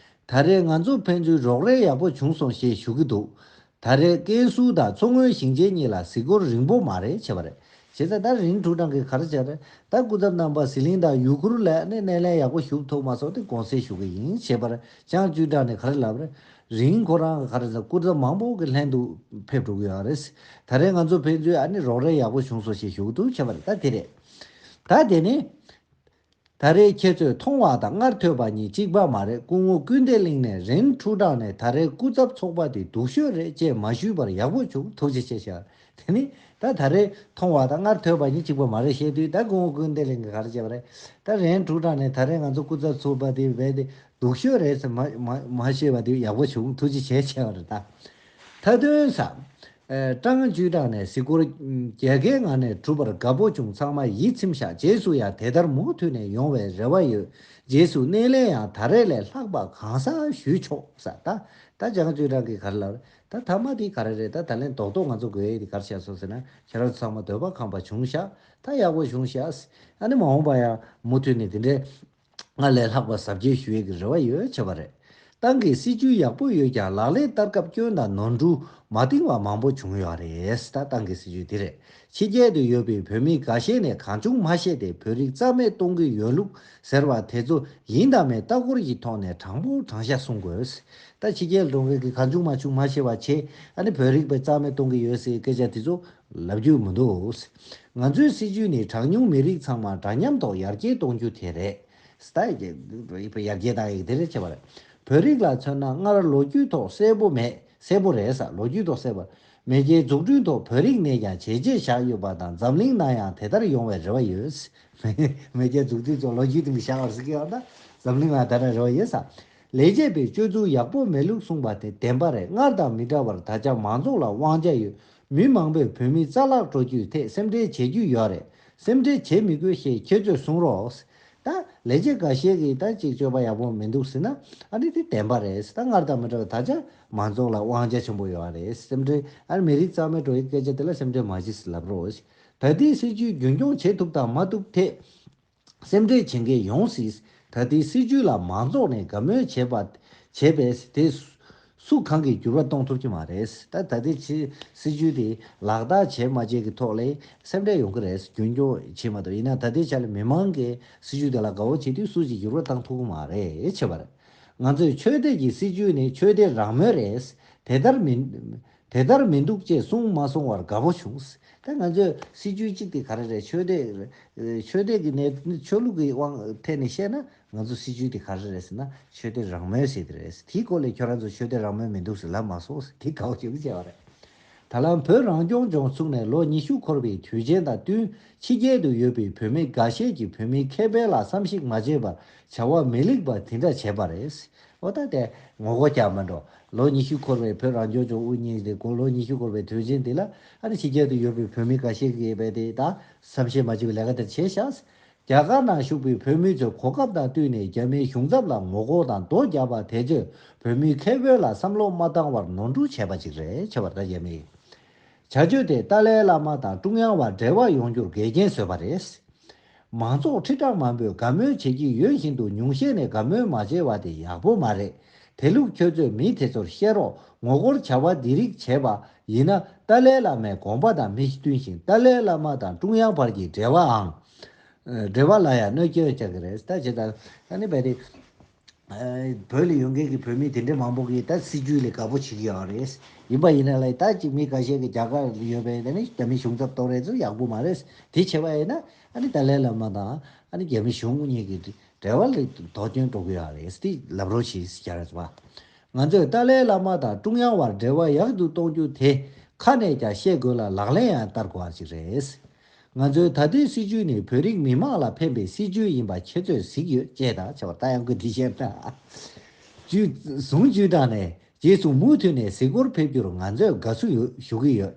ད་རེས་ང་ཚོ་ཕན་ཚུན་རོགས་རེས་ཡག་པོ་བྱུང་སོང་ཞེས་ཞུ་གི་འདུག། ད་རེས་ཀན་སུའུ་དང་མཚོ་སྔོན་ཞིང་ཆེན་གཉིས་ལ་གཟིགས་སྐོར་རིང་པོ་མ་རེད་བྱས་པ་རེད། བྱས་ཙང་ད་རིན་ཀྲུའུ་ཀྲང་གིས་ག་རེ་བྱས་རེད། ད་སྐུ་ཚབ་རྣམ་པ་ཟི་ལིང་དང་ཡུ་གུར་ལ་ནས་སྣེ་ལེན་ཡག་པོ་ཞུ་ཐུབ་མ་སོང་སྟེ་དགོངས་སེལ་ཞུ་གི་ཡིན་ཞེས་པར། ཅང་ཅུས་ཀྲང་ནས་ག་རེ་ལབ་རེད། རིང་ཁོ་རང་ག་རེ་ཟེར། སྐུ་ཚབ་མང་པོ་གི་ལྷན་དུ་ཕེབས་འགྲོ་གི་ཡོད་རེད། ད་རེས་ང་ཚོ་ཕན་ཚུན་ཨ་ནི་རོགས་རེས་ཡག་པོ་བྱུང་སོང་ཞེས་ཞུ་གི་འདུག་བྱས་པ་རེད། ད་དེ་རེད། ད་དེ་ནི། ད་རེས་ཁྱེད་ཚོས་མཐོང་བ་དང་སྔར་ཐོས་པ་གཉིས་གཅིག་པ་མ་རེད། སྐུ་ངོ་ཀུན་བདེ་གླིང་ནས་རིན་ཀྲུའུ་ཀྲང་ནས་ད་རེས་སྐུ་ཚབ་ཚོགས་པ་དེ་སྡུག་ཤོས་རེད་ཅེས་མ་ཞུས་པར་ཡག་པོ་བྱུང་། ཐུགས་རྗེ་ཆེ་ཞུ། དེ་ནི་ད་ད་རེས་མཐོང་བ་དང་སྔར་ཐོས་པ་གཉིས་གཅིག་པ་མ་རེད་བཤད་དུས། ད་སྐུ་ངོ་ཀུན་བདེ་གླིང་གིས་ག་རེ་བྱས་པ་རེད། ད་རིན་ཀྲུའུ་ཀྲང་ནས་ད་རེས་ང་ཚོ་སྐུ་ཚབ་ཚོགས་པ་དེ་བས་ཏེ་སྡུག་ཤོས་རེད་ཟེར་མ་མ་མ་བཤད་པ་དེ་ཡག་པོ་བྱུང་། ཐུགས་རྗེ་ཆེ་བྱས་པ་རེད་ད། མཐའ་དོན་ས། ཨེ། ཀྲང་ཅུས་ཀྲང་ནས་གཟིགས་སྐོར་རྒྱལ་ཁའི་ངང་ནས་གྲུབ་པར་དགའ་པོ་བྱུང་། ཚང་མ་ཡིད་ཚིམ་ཤག། རྗེས་སུ་ཡང་དེ་ལྟར་མུ་མཐུད་ནས་ཡོང་བའི་རེ་བ་ཡོད། རྗེས་སུ་སྣེ་ལེན་ཡང་ད་རེས་ལས་ལྷག་པ་གང་ཟག་ཞུས་ཆོག་ས། ད་ད་ཀྲང་ཅུས་ཀྲང་གིས་ག་རེ་ལབ་རེད། ད་མཐའ་མ་དེ་ག་རེ་རེད། ད་ད་ལན་རྡོག་རྡོག་ང་ཚོ་དགོས་ཡས་དེ་ག་རེ་བྱས་སོང་ཟེར་ན། ཁྱེད་རང་ཚོ་ཚང་མ་འདོད་པ་ཁེངས་པ་བྱུང་ཤག། ད་ཡག་པོ་བྱུང་ཤག། ཨ་ནི་མ་འོངས་པ་ཡང་མུ་མཐུད་ནས་དེ་འདྲའི་སྔར་ལས་ལྷག་པ་གཟབ་རྒྱས་ཞུ་ཡས་ཀྱི་རེ་བ་ཡོད་བྱས་པ་རེད། ཏང་གི་སྲིད་ཇུས་ཡག་པོ་ཡོད་ཀྱང་ལག་ལེན་བསྟར་སྐབས་སྐྱོན་དང་ནོར་འཁྲུལ་མ་བཏིང་བ་མང་པོ་བྱུང་ཡོད་རེད། ད་ཏང་གི་སྲིད་ཇུས་འདི་རེད། ཕྱི་རྒྱལ་དུ་ཡོད་པའི་བོད་མི་འགའ་ཤས་ནས་གང་བྱུང་མ་བཤད་དེ་བོད་རིགས་རྩ་མེད་གཏོང་གི་ཡོད་ལུགས་ཟེར་བ་དེ་ཚོ་ཡིན་དང་མིན་ལྟ་སྐོར་གྱི་ཐོག་ནས་དྲང་པོ་དྲང་བཞག་གསུང་དགོས། ད་ཕྱི་རྒྱལ་འགྲོ་མཁན་གྱིས་གང་བྱུང་མ་བྱུང་མ་བཤད་པ་བྱས། ཨ་ནི་བོད་རིགས་པའི་རྩ་མེད་གཏོང་གི་ཡོད་ཟེར་སྐད་ཆ་དེ་ཚོ་ལབ་རྒྱུ་མི་འདུག། ང་ཚོའི་སྲིད་ཇུས་ནི་གྲངས་ཉུང་མི་རིགས་ཚང་མ་འདྲ་མཉམ་ཐོག་ཡར་རྒྱས་གཏོང་རྒྱུ་དེ་རེད། ད་ཡར་རྒྱས་བཏང་ཡག་དེ་རེད་བྱས་པ་རེད། བོད་རིགས་ལ་མཚོན་ན་སྔར་ལོ་རྒྱུས་ཐོག་གསལ་པོ་མེད། གསལ་པོ་རེད་ས། ལོ་རྒྱུས་ཐོག་གསལ་པོ། མེས་རྒྱལ་འཛུགས་སྐྲུན་ཐོག་བོད་རིགས་ནས་ཀྱང་བྱས་རྗེས་བཞག་ཡོད་པ་དང་། འཛམ་གླིང་ནང་ཡང་དེ་ལྟར་ཡོང་བའི་རེ་བ་ཡོད། མེས་རྒྱལ་འཛུགས་སྐྲུན་ཐོག་ལོ་རྒྱུས་སྟེང་གི་བཞག་པ་ཟེར་གྱི་ཡོད་ན། འཛམ་གླིང་ལ་དེ་ལྟར་རེ་བ་ཡོད་ས། ལས་བྱེད་པའི་སྤྱོད་ཚུལ་ཡག་པོ་མེད་ལུགས་གསུངས་པ་དེ་བདེན་པ་རེད། སྔར་དང་མི་འདྲ་བར་ད་ཆ་མང་ཚོགས་ལ་དབང་ཆ་ཡོད། མི་མང་པོས་བོད་མི་རྩ་བརླག་འགྲོ་རྒྱུའི་ཐད་སེམས་ཁྲལ་བྱེད་རྒྱུ་ཡོད་རེད། སེམས་ཁྲལ་བྱེད་མི་དགོས་ཞེས་ཁྱེད་ཚོས་གསུང་རོགས། ད་ལས་བྱེད་འགའ་ཤས་ཀྱིས་ད་ཅིག་སྤྱོད་པ་ཡག་པོ་མི་འདུག་ཟེར་ན། ཨ་ནི་དེ་བདེན་པ་རེད། ད་སྔར་དང་མི་འདྲ་བ་ད་ཆ་མང་ཚོགས་ལ་དབང་ཆ་ཆེན་པོ་ཡོད་རེད། སེམས་ཁྲལ། ཨ་ནི་མི་རིགས་རྩ་མེད་འགྲོ་ཡི་སྐད་ཆ་དེ་ལ་སེམས་ཁྲལ་མ་བྱེད་ཟེར་ལབ་རོགས། ད་ལྟའི་སྲིད་ཇུས་རྒྱུན་སྐྱོང་བྱེད་ཐུབ་དང་མ་ཐུབ་ཐད། སེམས་ཁྲལ་བྱེད་མཁན་ཡོང་སྲིད། ད་ལྟའི་སྲིད་ཇུས་ལ་མང་ཚོགས་ནས་དགའ་མོས་བྱེད་པ། བྱེད་པས་དེ་སུ་གང་གིས་འགྱུར་བ་གཏོང་ཐུབ་ཀྱི་མ་རེད། ད་ད་ལྟའི་ཕྱི་སྲིད་ཇུས་དེ་ལག་བསྟར་བྱས་མ་བྱས་ཀྱི་ཐོག་ལས་སེམས་ཁྲལ་ཡོང་གི་རེད། རྒྱུན་སྐྱོང་བྱེད་མ་ཐུབ། ཡིན་ན་ད་ལྟའི་ཆ་ལ་མི་མང་གིས་སྲིད་ཇུས་དེ་ལ་དགའ་བོ་བྱེད་དུས་སུ་ཞིག་འགྱུར་བ་གཏང་ཐུབ་ཀྱི་མ་རེད་བྱས་པ་རེད། ང་ཚོས་ཆོས་དད་ཀྱི་སྲིད་ཇུས་ནི་ཆོས་དད་རང་མོས་རེད། དེ་ལྟར་མིན། དེ་ལྟར་མི་འདུག་ཅེས་གསུངས་མ་སོང་བར་དགའ་པོ་བྱུང་། ད་ང་ཚོས་སྲིད་ཇུས་གཅིག་དེ་ག་རེ་རེད། ཆོས་དད་ཆོས་དད་ཀྱི་གནས་ཆོས་ལུགས་ཀྱི་དབང་ཐད་ནས་བཤད་ན། ང་ཚོ་སྲིད་ཇུས་དེ་ག་རེ་རེད་ཟེར་ན། ཆོས་དད་རང་མོས་ཟེར་དེ་རེད། དེའི་སྐོར་ལས་ཁྱོད་རང་ཚོ་ཆོས་དད་རང་མོས་མི་འདུག་ཟེར་ལབ་མ་སོང་ཟེར། དེ་དགའ་པོ་བྱུང་བྱས་པ་རེད། ད་ལམ་བོད་རང་སྐྱོང་ལྗོངས་ཚུགས་ནས་ལོ་ཉི་ཤུ་འཁོར་བའི་དུས་ཆེན་དང་བསྟུན། ཕྱི་རྒྱལ་དུ་ཡོད་པའི་བོད་མི་འགའ་ཤས་ཀྱིས་བོད་མིའི་ཁེ་ཕན་ལ་བསམ་གཞིག་མ་བྱས་པར་བྱ་བ་མི་ལེགས་པ་དེ་འདྲ་བྱས་པ་རེད། འོ་ད་དེ་ངོ་རྒོལ་རྒྱག་མ་འགྲོ། ལོ་ཉི་ཤུ་འཁོར་བའི་བོད་རང་སྐྱོང་ལྗོངས་དབུ་བརྙེས་ཏེ་ལོ་ཉི་ཤུ་འཁོར་བའི་དུས་ཆེན་འདི་ལ། ཨ་ནི་ཕྱི་རྒྱལ་དུ་ཡོད་པའི་བོད་མི་འགའ་ཤས་ཀྱིས་རྦད་དེ་ད་བསམ་ཤེས་མ་བྱས་པའི་ལས་ཀ་དེ་བྱས་ཤག། རྒྱ་གར་ནང་བཞུགས་པའི་བོད་མི་ཚོས་གོ་སྐབས་དང་བསྟུན་ནས་རྒྱ་མིའི་གཞུང་ཚབ་ལ་ངོ་རྒོལ་དང་རྡོ་བརྒྱབ་པ་དེ་ཚོས་བོད་མིའི་ཁེ་ཕན་ལ་བསམ་བློ་མ་བཏང་བར་ནོར་འཁྲུལ་བྱས་པ་ཅིག་རེད། བྱས་པ་རེད། ད་རྒྱ་མིའི་བྱ་སྤྱོད་དེས་ཏཱ་ལའི་བླ་མ་དང་ཀྲུང་དབྱང་བར་འབྲེལ་བ་ཡོང་རྒྱུར་འགལ་རྐྱེན་བཟོས་པ་རེད། མང་ཚོགས་ཁྲི་ཕྲག་མང་པོས་དགའ་མོས་བྱེད་ཀྱི་ཡོད་བཞིན་དུ་ཉུང་ཤས་ནས་དགའ་མོས་མ་བྱས་པ་དེ་ཡག་པོ་མ་རེད། དེ་ལུགས་ཁྱོད་ཚོས་མི་དེ་ཚོར་བཤད་རོགས། ངོ་རྒོལ་བྱ་བ་འདི་རིགས་བྱས་པ་ཡིན་ན། ཏཱ་ལའི་བླ་མའི་དགོངས་པ་དང་མི་མཐུན་ཞིང་། ཏཱ་ལའི་བླ་མ་དང་ཀྲུང་དབྱང་བར་གྱི་འབྲེལ་བའང་། འབྲེལ་བ་ལ་ཡང་གནོད་སྐྱོན་བྱ་གི་རེད། ད་ཇི་ལྟར་ད་ནི་བས་ཏེ། བོད་ལ་ཡོད་མཁན་གྱི་བོད་མི་དེ་འདྲ་མང་པོ་གིས་ད་སྲིད་ཇུས་ལ་དགའ་པོ་བྱེད་ཀྱི་ཡོད་རེད། ཡིན་པ་ཡིན་ན་ལ་ད་ཅིག་མི་ཁ་ཤས་ཀྱིས་རྒྱ་གར་ལ་ཡོད་པའི་ད་ནི་རྒྱ་མི་གཞུང་ཚབ་གཏོང་རེས་ཚོ་ཡག་པོ་མ་རེད། དེ་བྱས་པ་ཡིན་ན་ཨ་ནི་ཏཱ་ལའི་བླ་མ་དང་ཨ་ནི་རྒྱ་མི་གཞུང་གཉིས་ཀྱི་འབྲེལ་བ་ལ་དོགས་སྐྱོན་འགྲོ་གི་ཡོད་རེད། དེ་ལབ་རོགས་བྱེད་ཟེར་རེད་པ། ང་ཚོས་ཏཱ་ལའི་བླ་མ་དང་ཀྲུང་དབྱང་བར་འབྲེལ་བ་ཡག་ཏུ་གཏོང་རྒྱུ་དེ་ཁ་ནས་ཀྱང་བཤད་དགོས་ལ་ལག་ལེན་ཡང་བསྟར་དགོས་པ་ཞིག་རེད། ང་ཚོའི་ད་ལྟའི་སྲིད་ཇུས་ནི་བོད་རིགས་མི་མང་ལ་ཕན་པའི་སྲིད་ཇུས་ཡིན་པ་ཁྱེད་ཚོས་གཟིགས་ཡོད་ཅེས་དང་བྱ་བ་ད་ཡང་ཁོས་འདི་བཤད་ན། བཅུ་ཟུང་བཅུ་དྲངས་ནས་རྗེས་སུ་མུ་མཐུད་ནས་གཟིགས་སྐོར་ཕེབས་རྒྱུར་ང་ཚོས་དགའ་བསུ་ཡོད་ཞུ་གི་ཡོད།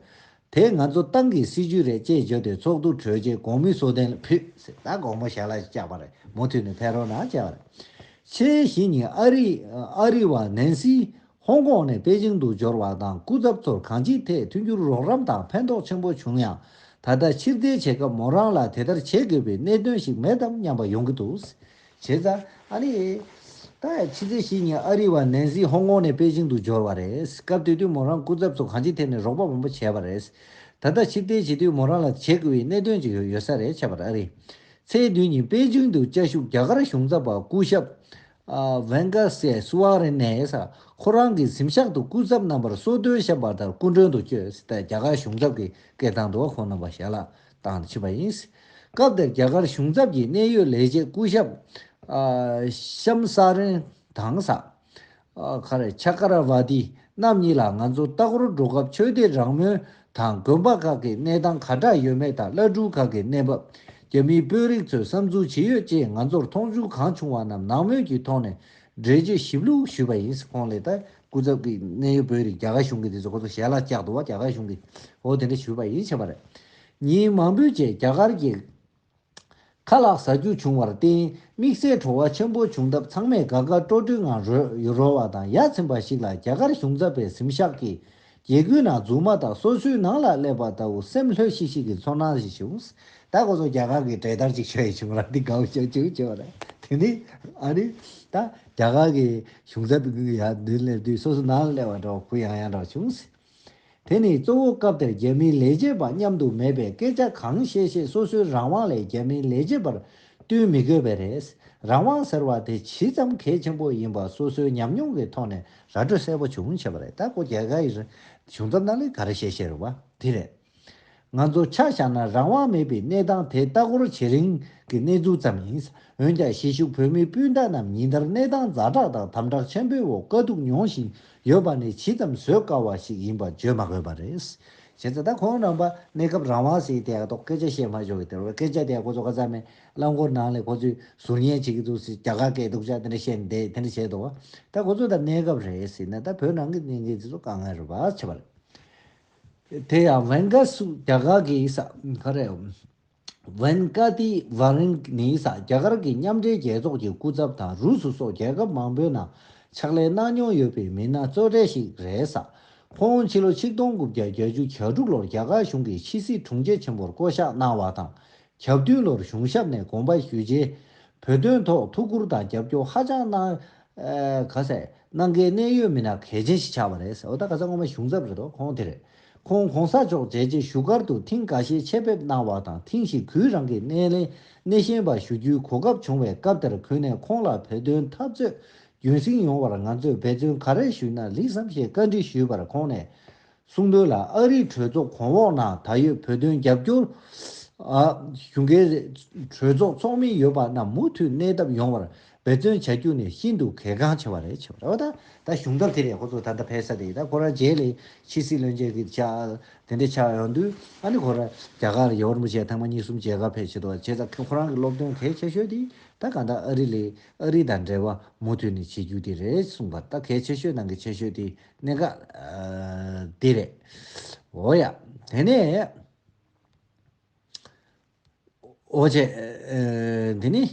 དེ་ང་ཚོ་ཏང་གི་སྲིད་ཇུས་རེད་ཅེས་བརྗོད་དེ་ཚོགས་འདུ་གྲོལ་རྗེས་གོང་མའི་གསོལ་སྟོན་ལ་ཕུལ་ཟེར། ད་དགོངས་པ་ཞལ་ལ་བཅག་པ་རེད། མུ་མཐུད་ནས་ཕེབས་རོགས་གནང་བྱས་པ་རེད། ཕྱི་ཕྱི་ཉིན་ཨ་རི་ཨ་རི་བ་ནན་སི་ཧོང་ཀོང་ནས་པེ་ཅིང་དུ་འབྱོར་བ་དང་། སྐུ་ཚབ་ཚོར་གང་ཅིའི་ཐད་མཐུན་འགྱུར་རོགས་རམ་དང་ཕན་ཐོགས་ཆེན་པོ་བྱུང་ཡང་། ད་ལྟ་ཕྱིར་འཐེན་བྱེད་སྐབས་མོ་རང་ལ་དེ་ལྟར་བྱེད་དགོས་པའི་གནད་དོན་ཞིག་མེད་དམ་སྙམ་པ་ཡོང་གི་འདུག། བྱས་ཙང་ཨ་ནི། ད་ཕྱི་ཚེས་བཞི་ཉིན་ཨ་རི་བ་ནན་སི་ཧོང་ཀོང་ནས་པེ་ཅིང་དུ་འབྱོར་བ་རེད། སྐབས་དེ་དུས་མོ་རང་སྐུ་ཚབ་ཚོ་གང་ཅིའི་ཐད་ནས་རོགས་པ་མང་པོ་བྱས་པ་རེད། ད་ལྟ་ཕྱིར་འཐེན་བྱེད་དུས་མོ་རང་ལ་བྱེད་དགོས་པའི་གནད་དོན་ཅིག་ཡོད་ཡོད་ས་རེད། བྱས་པ་རེད། ཨ་རི། ཚེས་བདུན་ཉིན་པེ་ཅིང་དུ་བཅའ་བཞུགས་རྒྱ་གར་གཞུང་ཚབ་པ་སྐུ་ཞབས་ཝེན་ཀ་སེ་སུ་ཝ་རེ་ནས་ས་ཁོ་རང་གི་གཟིམ་ཤག་ཏུ་སྐུ་ཚབ་རྣམ་པར་གསོལ་སྟོན་བཤམས་པ་ལྟར་སྐུ་མགྲོན་དུ་བསྐྱོད། ད་རྒྱ་གར་གཞུང་ཚབ་ཀྱི་སྐད་བཏང་འདུག་བ། ཁོང་རྣམ་པ་ཞལ་ལག་བཏང་ཕྱིན་པ་ཡིན། སྐབས་དེར་རྒྱ་གར་གཞུང་ཚབ་ཀྱི་གནད་ཡོད་ལས་བྱེད་སྐུ་ཞབས་ཤམ་ས་རེན་དང་ས། ཨ་ག་རེ་ཆ་ཀ་ར་ཝ་ཏི་རྣམ་གཉིས་ལ་ང་ཚོ་ལྟ་སྐོར་འགྲོ་སྐབས་ཆོས་དད་རང་མོས་དང་དགོན་པ་ཁག་གི་གནས་སྟངས་ག་འདྲ་ཡོད་མེད་དང་། བླ་སྤྲུལ་ཁག་གི་གནས་བབ། རྒྱ་མིའི་དཔོན་རིགས་ཚོས་བསམ་ཚུལ་ཇི་ཡོད་ཅེས་ང་ཚོར་མཐོང་ཆུང་གང་བྱུང་བ་རྣམས་ནང་མོལ་གྱི་ཐོག་ནས་འགྲེལ་བརྗོད་ཞིབ་ལྷུག་ཞུས་པ་ཡིན། ཁོང་ལས་ད་སྐུ་ཚབ་ཀྱི་གནད་ཡོད་དཔོན་རིགས་རྒྱ་གར་གཞུང་གི་དེ་ཚོ་ཁོ་ཚོ་ཞལ་ལག་བཀྱག་འདུག་བ། རྒྱ་གར་གཞུང་གི་འོ་དེ་འདྲ་ཞུས་པ་ཡིན། བྱས་པ་རེད། ཉིན་མང་པོའི་རྗེས་རྒྱ་གར་གྱི་ཁ་ལག་ཟ་རྒྱུ་བྱུང་བར་བརྟེན་དམིགས་བསལ་བྲོ་བ་ཆེན་པོ་བྱུང་སྟབས་ཚང་མས་དགའ་དགའ་སྤྲོ་སྤྲོའི་ངང་རོལ་རོལ་བ་དང་། ཡ་མཚན་པ་ཞིག་ལ་རྒྱ་གར་གཞུང་ཚབ་པའི་གཟིམ་ཤག་གི་སྒེའུ་ཁུང་ནང་རྫུན་མ་དང་སོ་སོའི་ནང་ལ་སླེབས་པ་ལྟ་བུ་སེམས་ལྷོད་ཤིག་ཤིག་གི་ཚོར་སྣང་ཞིག་བྱུང་། ད་ཁོ་ཚོ་རྒྱ་གར་གྱི་གྲལ་སྟར་ཅིག་ཤོར་ཡི་བྱུང་ར་འདི་དགའ་བོ་ཅིག་བྱུང་བྱུང་བ་རེད། དེ་ནི་ཨ་ནི་ད་རྒྱ་གར་གྱི་གཞུང་ཚབ་ཡ་མདུན་སླེབས་དུས་སོ་སོ་ནང་ལ་སླེབས་པ་འདྲ་བོ་གུ་ཡངས་ཡངས་འདྲ་བོ་བྱུང་། དེ་ནི་གཙོ་བོ་སྐབས་དེར་རྒྱ་མིའི་ལས་བྱེད་པ་མཉམ་དུ་མེད་པས་སྐད་ཆ་གང་བཤད་བཤད་སོ་སོའི་རང་དབང་ལས་རྒྱ་མིའི་ལས་བྱེད་པར་བསྟུན་མི་དགོས་པས་རེད། རང་དབང་ཟེར་བ་དེ་ཇི་ཙམ་གལ་ཆེན་པོ་ཡིན་པ་སོ་སོའི་ཉམས་མྱོང་གི་ཐོག་ནས་ར་སྤྲོད་གསལ་པོ་བྱུང་བྱས་པ་རེད། ད་ཁོ་རྒྱ་གར་གྱི་གཞུང་ཚབ་ནང་ལ་ག་རེ་བཤད་བཤད་རེད་བ། དེ་རེད། ང་ཚོ་ཆ་བཞག་ན་རང་དབང་མེད་པའི་གནས་སྟངས་དེ་ལྟ་སྐོར་བྱེད་རིང་གི་གནས་ཚུལ་ཙམ་ཡིན། འོན་ཀྱང་གཞིས་བཞུགས་བོད་མི་སྤུན་ཟླ་རྣམས་ཉིན་ལྟར་གནས་སྟངས་ཛ་དྲག་དང་དམ་དྲག་ཆེན་པོའི་འོག་དཀའ་སྡུག་མྱོང་བཞིན་ཡོད་པ་ནི་ཇི་ཙམ་བཟོད་དཀའ་བ་ཞིག་ཡིན་པ་བརྗོད་མ་དགོས་པ་རེད། བྱས་ཙང་ད་ཁོང་རྣམ་པ་གནས་སྐབས་རང་དབང་ཟེར་དེ་ཡག་ཐོག་སྐད་ཆ་བཤད་མ་ཆོག་གི། དེ་རུ་སྐད་ཆ་དེ་ཁོ་ཚོ་ག་ཚ་མེད་རླངས་འཁོར་ནང་ལས་ཁོ་ཚོས་ཟུར་ཉན་བྱེད་ཀྱི་འདུག་ཟེར། རྒྱ་གར་སྐད་སྡུག་ཅག་དེ་འདྲ་བཤད་ནས་དེ་འདྲ་བྱས་འདུག་བ། ད་ཁོ་ཚོ་ད་གནས་སྐབས་རེད་ཟེར་ན་ད་བོད་ནང་གི་གནས་འགན་དེ་ཚོ་དཀའ་ངལ་རེད་པ་བྱས་པ་རེད། དེ་ཡང་ཝན་ག་སུ་རྒྱ་གར་གྱི་ས་ག་རེ། ཝན་ཀ་ཏི་ཝ་རིང་ནི་ས་རྒྱ་གར་གྱི་མཉམ་འབྲེལ་རྒྱལ་ཚོགས་ཀྱི་སྐུ་ཚབ་དང་རུ་སུ་སོགས་རྒྱལ་ཁབ་མང་པོའི་ནང་ཕྱག་ལས་གནང་མྱོང་ཡོད་པའི་མི་སྣ་གཙོ་གྲས་ཤིག་རེད་ས། ཁོང་ཕྱི་ལོ་ཆིག་སྟོང་དགུ་བརྒྱ་བརྒྱད་ཅུ་གྱ་དྲུག་ལོར་རྒྱ་གར་གཞུང་གི་ཕྱི་སྲིད་དྲུང་ཆེ་ཆེན་པོར་བསྐོ་གཞག་གནང་བ་དང་། གྱ་བདུན་ལོར་གཞུང་ཞབས་ནས་དགོངས་པ་ཞུས་རྗེས། བོད་དོན་ཐོག་ཐུགས་ཁུར་དང་རྒྱབ་སྐྱོར་ཧ་ཅང་གནང་། ཨ་ག་ཟེ་གནང་མཁན་གནད་ཡོད་མི་སྣ་གལ་ཆེན་ཞིག་ཆགས་པ་རེད། འོ་ད་ག་ས་སྔོན་མ་གཞུང་ཚབ་རེད་དོ། ཁོང་དེ་རེད། ཁོང་གོང་ས་མཆོག་མཇལ་རྗེས་བཞུགས་སྒར་དུ་ཐེངས་འགའ་ཤས་ཆེད་ཕེབས་གནང་བ་དང་། ཐེངས་ཤིག་གུས་རང་གི་སྣེ་ལེན་སྣེ་ཤན་པ་ཞུ་རྒྱུའི་གོ་སྐབས་བྱུང་བས། སྐབས་དེར་གུས་ནས་ཁོང་ལ་བོད་དོན་འཐབ་རྩོད་རྒྱུན་སྲིང་ཡོང་བར་ང་ཚོས་འབད་བརྩོན་ག་རེ་ཞུས་ན་ལེགས་སམ་ཞེས་བཀའ་འདྲི་ཞུས་པར། ཁོང་ནས། གསུངས་དོན་ལ། ཨ་རིའི་གྲོས་ཚོགས་གོང་འོག་ནང་ད་ཡོད་བོད་དོན་རྒྱབ་སྐྱོར་ཨ་ཞུ་མཁན་གྲོས་ཚོགས་ཚོགས་མི་ཡོད་པ་རྣམས་མུ་མཐུད་གནས་ཐབས་ཡོང་བར་འབད་བརྩོན་བྱ་རྒྱུ་ནི་ཤིན་ཏུ་གལ་འགངས་ཆེ་བ་རེད། ཆེ་བ་རེད། འོ་ད་ད་གཞུང་འབྲེལ་དེ་རེད། ཁོ་ཚོ་ད་ལྟ་ཕེབས་ས་དེ། ད་ཁོ་རང་རྗེས་ལ་ཕྱི་སྲིད་བློན་ཆེན་གྱི་ཆ་དེ་འདྲ་ཆགས་ཡོང་དུས། ཨ་ནི་ཁོ་རང་རྒྱ་གར་རྒྱལ་བ་རིན་པོ་ཆེ་ཐེངས་མ་གཉིས་གསུམ་མཇལ་ཁ་ཕེབས་བྱེད་དོ། བྱས་ཙང་ཁོ་རང་གི་སློབ་སྟོན་གལ་ཆེ་ཤོས་དེ་ད་གང་ལྟར་ཨ་རི་ལ་ཨ་རི་དང་འབྲེལ་བ་མུ་མཐུད་ནས་བྱེད་རྒྱུ་དེ་རེད་གསུངས་པ། ད་གལ་ཆེ་ཤོས་ནང་གི་ཆེ་ཤོས་དེ་གནད་འགག་ཨ་དེ་རེད། འོ་ཡ། དེ་ནས་འོ་བྱས། ཨ་འདི་ནི་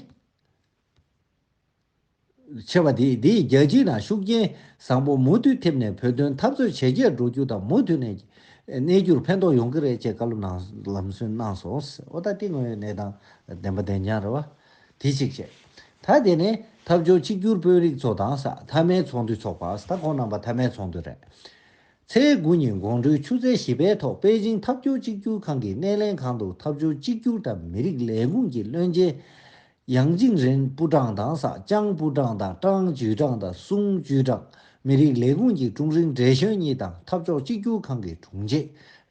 ཆེ་བ་འདི་འདིས་རྒྱལ་སྤྱིའི་ནང་ཤུགས་རྐྱེན་བཟང་པོ་མུ་མཐུད་ཐེབས་ནས་བོད་དོན་འཐབ་རྩོད་ཇེ་རྒྱས་འགྲོ་རྒྱུ་དང་མུ་མཐུད་ནས་གནས་རྒྱུར་ཕན་ཐོགས་ཡོང་གི་རེད་ཅེས་བཀའ་སློབ་གནང་ལམ་སྟོན་གནང་སོང་། འོ་ད་དེ་དངོས་ཡོད་གནས་སྟངས་བདེན་པ་བདེན་རྐྱང་རེད་བ། དེ་གཅིག་བྱས། ད་དེ་ནས་འཐབ་ཕྱོགས་གཅིག་གྱུར་དཔོན་རིགས་ཚོ་དང་ས་མཐའ་མའི་ཚོགས་འདུ་འཚོགས་པ། ད་ཁོང་རྣམ་པ་མཐའ་མའི་ཚོགས་འདུ་རེད། ཚེས་དགུ་ཉིན་དགོང་དྲོའི་ཆུ་ཚོད་བཞི་པའི་ཐོག་པེ་ཅིང་འཐབ་ཕྱོགས་གཅིག་གྱུར་ཁང་གི་སྣེ་ལེན་ཁང་དུ་འཐབ་ཕྱོགས་གཅིག་གྱུར་དང་མི་རིགས་ལས་ཁུངས་ཀྱི་བློན་ཆེན་ཡང་ཅིང་རེན་པུའུ་ཀྲང་དང་ས་ཅང་པུའུ་ཀྲང་དང་ཀྲང་ཅུའུ་ཀྲང་དང་སུང་ཅུའུ་ཀྲང་། མི་རིགས་ལས་ཁུངས་ཀྱི་ཀྲུང་རིན་ཀྲེ་ཞོན་གཉིས་དང་འཐབ་ཕྱོགས་གཅིག་གྱུར་ཁང་གི་དྲུང་ཆེ་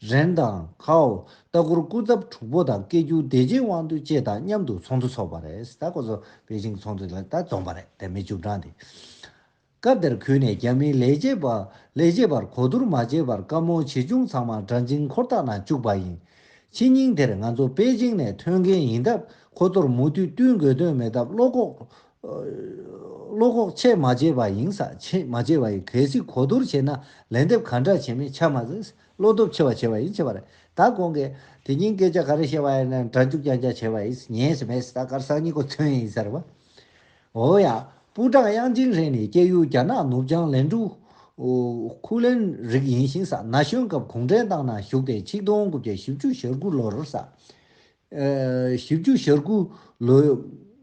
རེན་དང་ཁའོ། ལྟ་སྐོར་སྐུ་ཚབ་དྲུག་པོ་དང་སྐད་སྒྱུར་བདེ་ཆེན་དབང་འདུས་བཅས་དང་མཉམ་དུ་ཚོགས་འདུ་འཚོགས་པ་རེད། ད་ཁོ་ཚོ་པེ་ཅིང་ཚོགས་འདུ་ལ་ད་འཛོམས་པ་རེད། དེ་མི་བཅུ་གྲངས་དེ། སྐབས་དེར་ཁུལ་ནས་རྒྱ་མིའི་ལས་བྱེད་པ་ལས་བྱེད་པར་གོ་བསྡུར་མ་བྱས་པར་བཀའ་མོལ་ཇི་བྱུང་ཚང་མ་སྒྲ་འབྱིན་འཁོར་ཐག་ནང་བཅུག་པ་ཡིན། ཕྱི་ཉིན་དེར་ང་ཚོ་པེ་ཅིང་ནས་ཐོན་མཁན་ཡིན་སྟབས་ཁོ་ཚོར་མུ་མཐུད་བསྟུན་དགོས་དོན་མེད་སྟབས་བློ་ཁོག་བློ་ཁོག་ཆེ་མ་བྱས་པ་ཡིན་ས། ཆེ་མ་བྱས་པ་ཡིན། གལ་སྲིད་གོ་བསྡུར་བྱས་ན་ལན་འདེབས་ག་འདྲ་བྱེད་མིན་ཆ་མ་འཛིན། བློ་སྟོབས་ཆེ་བ་བྱས་པ་ཡིན། བྱས་པ་རེད། ད་ཁོང་གིས་དེ་ཉིན་སྐད་ཆ་ག་རེ་བཤད་པ་ཡིན་ན་སྒྲ་འཇུག་རྐྱང་རྐྱང་བྱས་པ་ཡིན། ཉན་ས་མེད་ས། ད་གར་སང་ཉིན་ཁོ་ཐོན་ཡིན་ཟེར་བ། འོ་ཡ། པུའུ་ཀྲང་དབྱང་ཅིན་ཧྲེང་ནི་སྐྱེས་ཡུལ་རྒྱ་ནག་ནུབ་བྱང་ལན་ཀྲུའུ་ཁུའུ་ལན་རིགས་ཡིན་ཞིང་ས། ན་གཞོན་སྐབས་གུང་ཁྲན་ཏང་ནང་ཞུགས་ཏེ་ཆིག་སྟོང་དགུ་བརྒྱ་བཞི་བཅུ་ཞེ་དགུ་ལོར་ས། ཨ་བཞི་བཅུ་ཞེ་དགུ་ལོའི་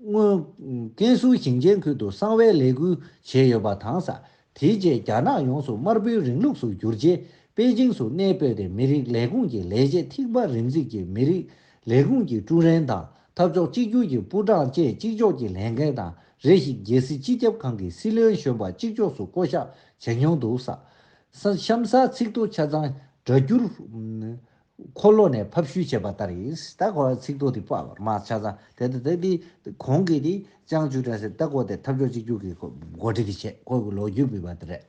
སྔོན་ཀན་སུའུ་ཞིང་ཆེན་ཁུལ་དུ་གསང་བའི་ལས་འགུལ་བྱས་ཡོད་པ་དང་ས། དེའི་རྗེས་རྒྱ་ནག་ཡོངས་སུ་དམར་པོའི་རིང་ལུགས་སུ་བསྒྱུར་རྗེས་པེ་ཅིང་སུ་གནས་སྤོས་ཏེ་མི་རིགས་ལས་ཁུངས་ཀྱི་ལས་བྱེད་ཐིགས་པ་རིམ་འཛེགས་ཀྱིས་མི་རིགས་ལས་ཁུངས་ཀྱི་ཀྲུའུ་རེན་དང་འཐབ་ཕྱོགས་གཅིག་གྱུར་གྱི་པུའུ་ཀྲང་བཅས་གཅིག་ལྕོགས་ཀྱི་ལས་འགན་དང་། རེ་ཞིག་རྒྱལ་སྲིད་སྤྱི་ཁྱབ་ཁང་གི་སྲིད་བློན་གཞོན་པ་གཅིག་ལྕོགས་སུ་བསྐོ་གཞག་བྱེད་མྱོང་འདུག་ས། ས་གཤམ་གསལ་ཚིག་ཐོ་ཆ་ཚང་སྒྲ་སྒྱུར་འཁོར་ལོ་ནས་ཕབ་བཤུས་བྱས་པ་ལྟར་ཡིན། ད་ཁོ་ཚིག་ཐོ་དེ་པར་མ་ཆ་ཚང་དེ་དེ་དེ་དེ་གོང་གི་དེ་ཅང་ཅུའུ་ཀྲང་ཟེར། ད་ཁོ་དེ་འཐབ་ཕྱོགས་གཅིག་གྱུར་གྱི་འགོ་ཁྲིད་དེ་བྱས། ཁོ་གི་ལོ་རྒྱུས་འབུལ་བ་དེ་རེད།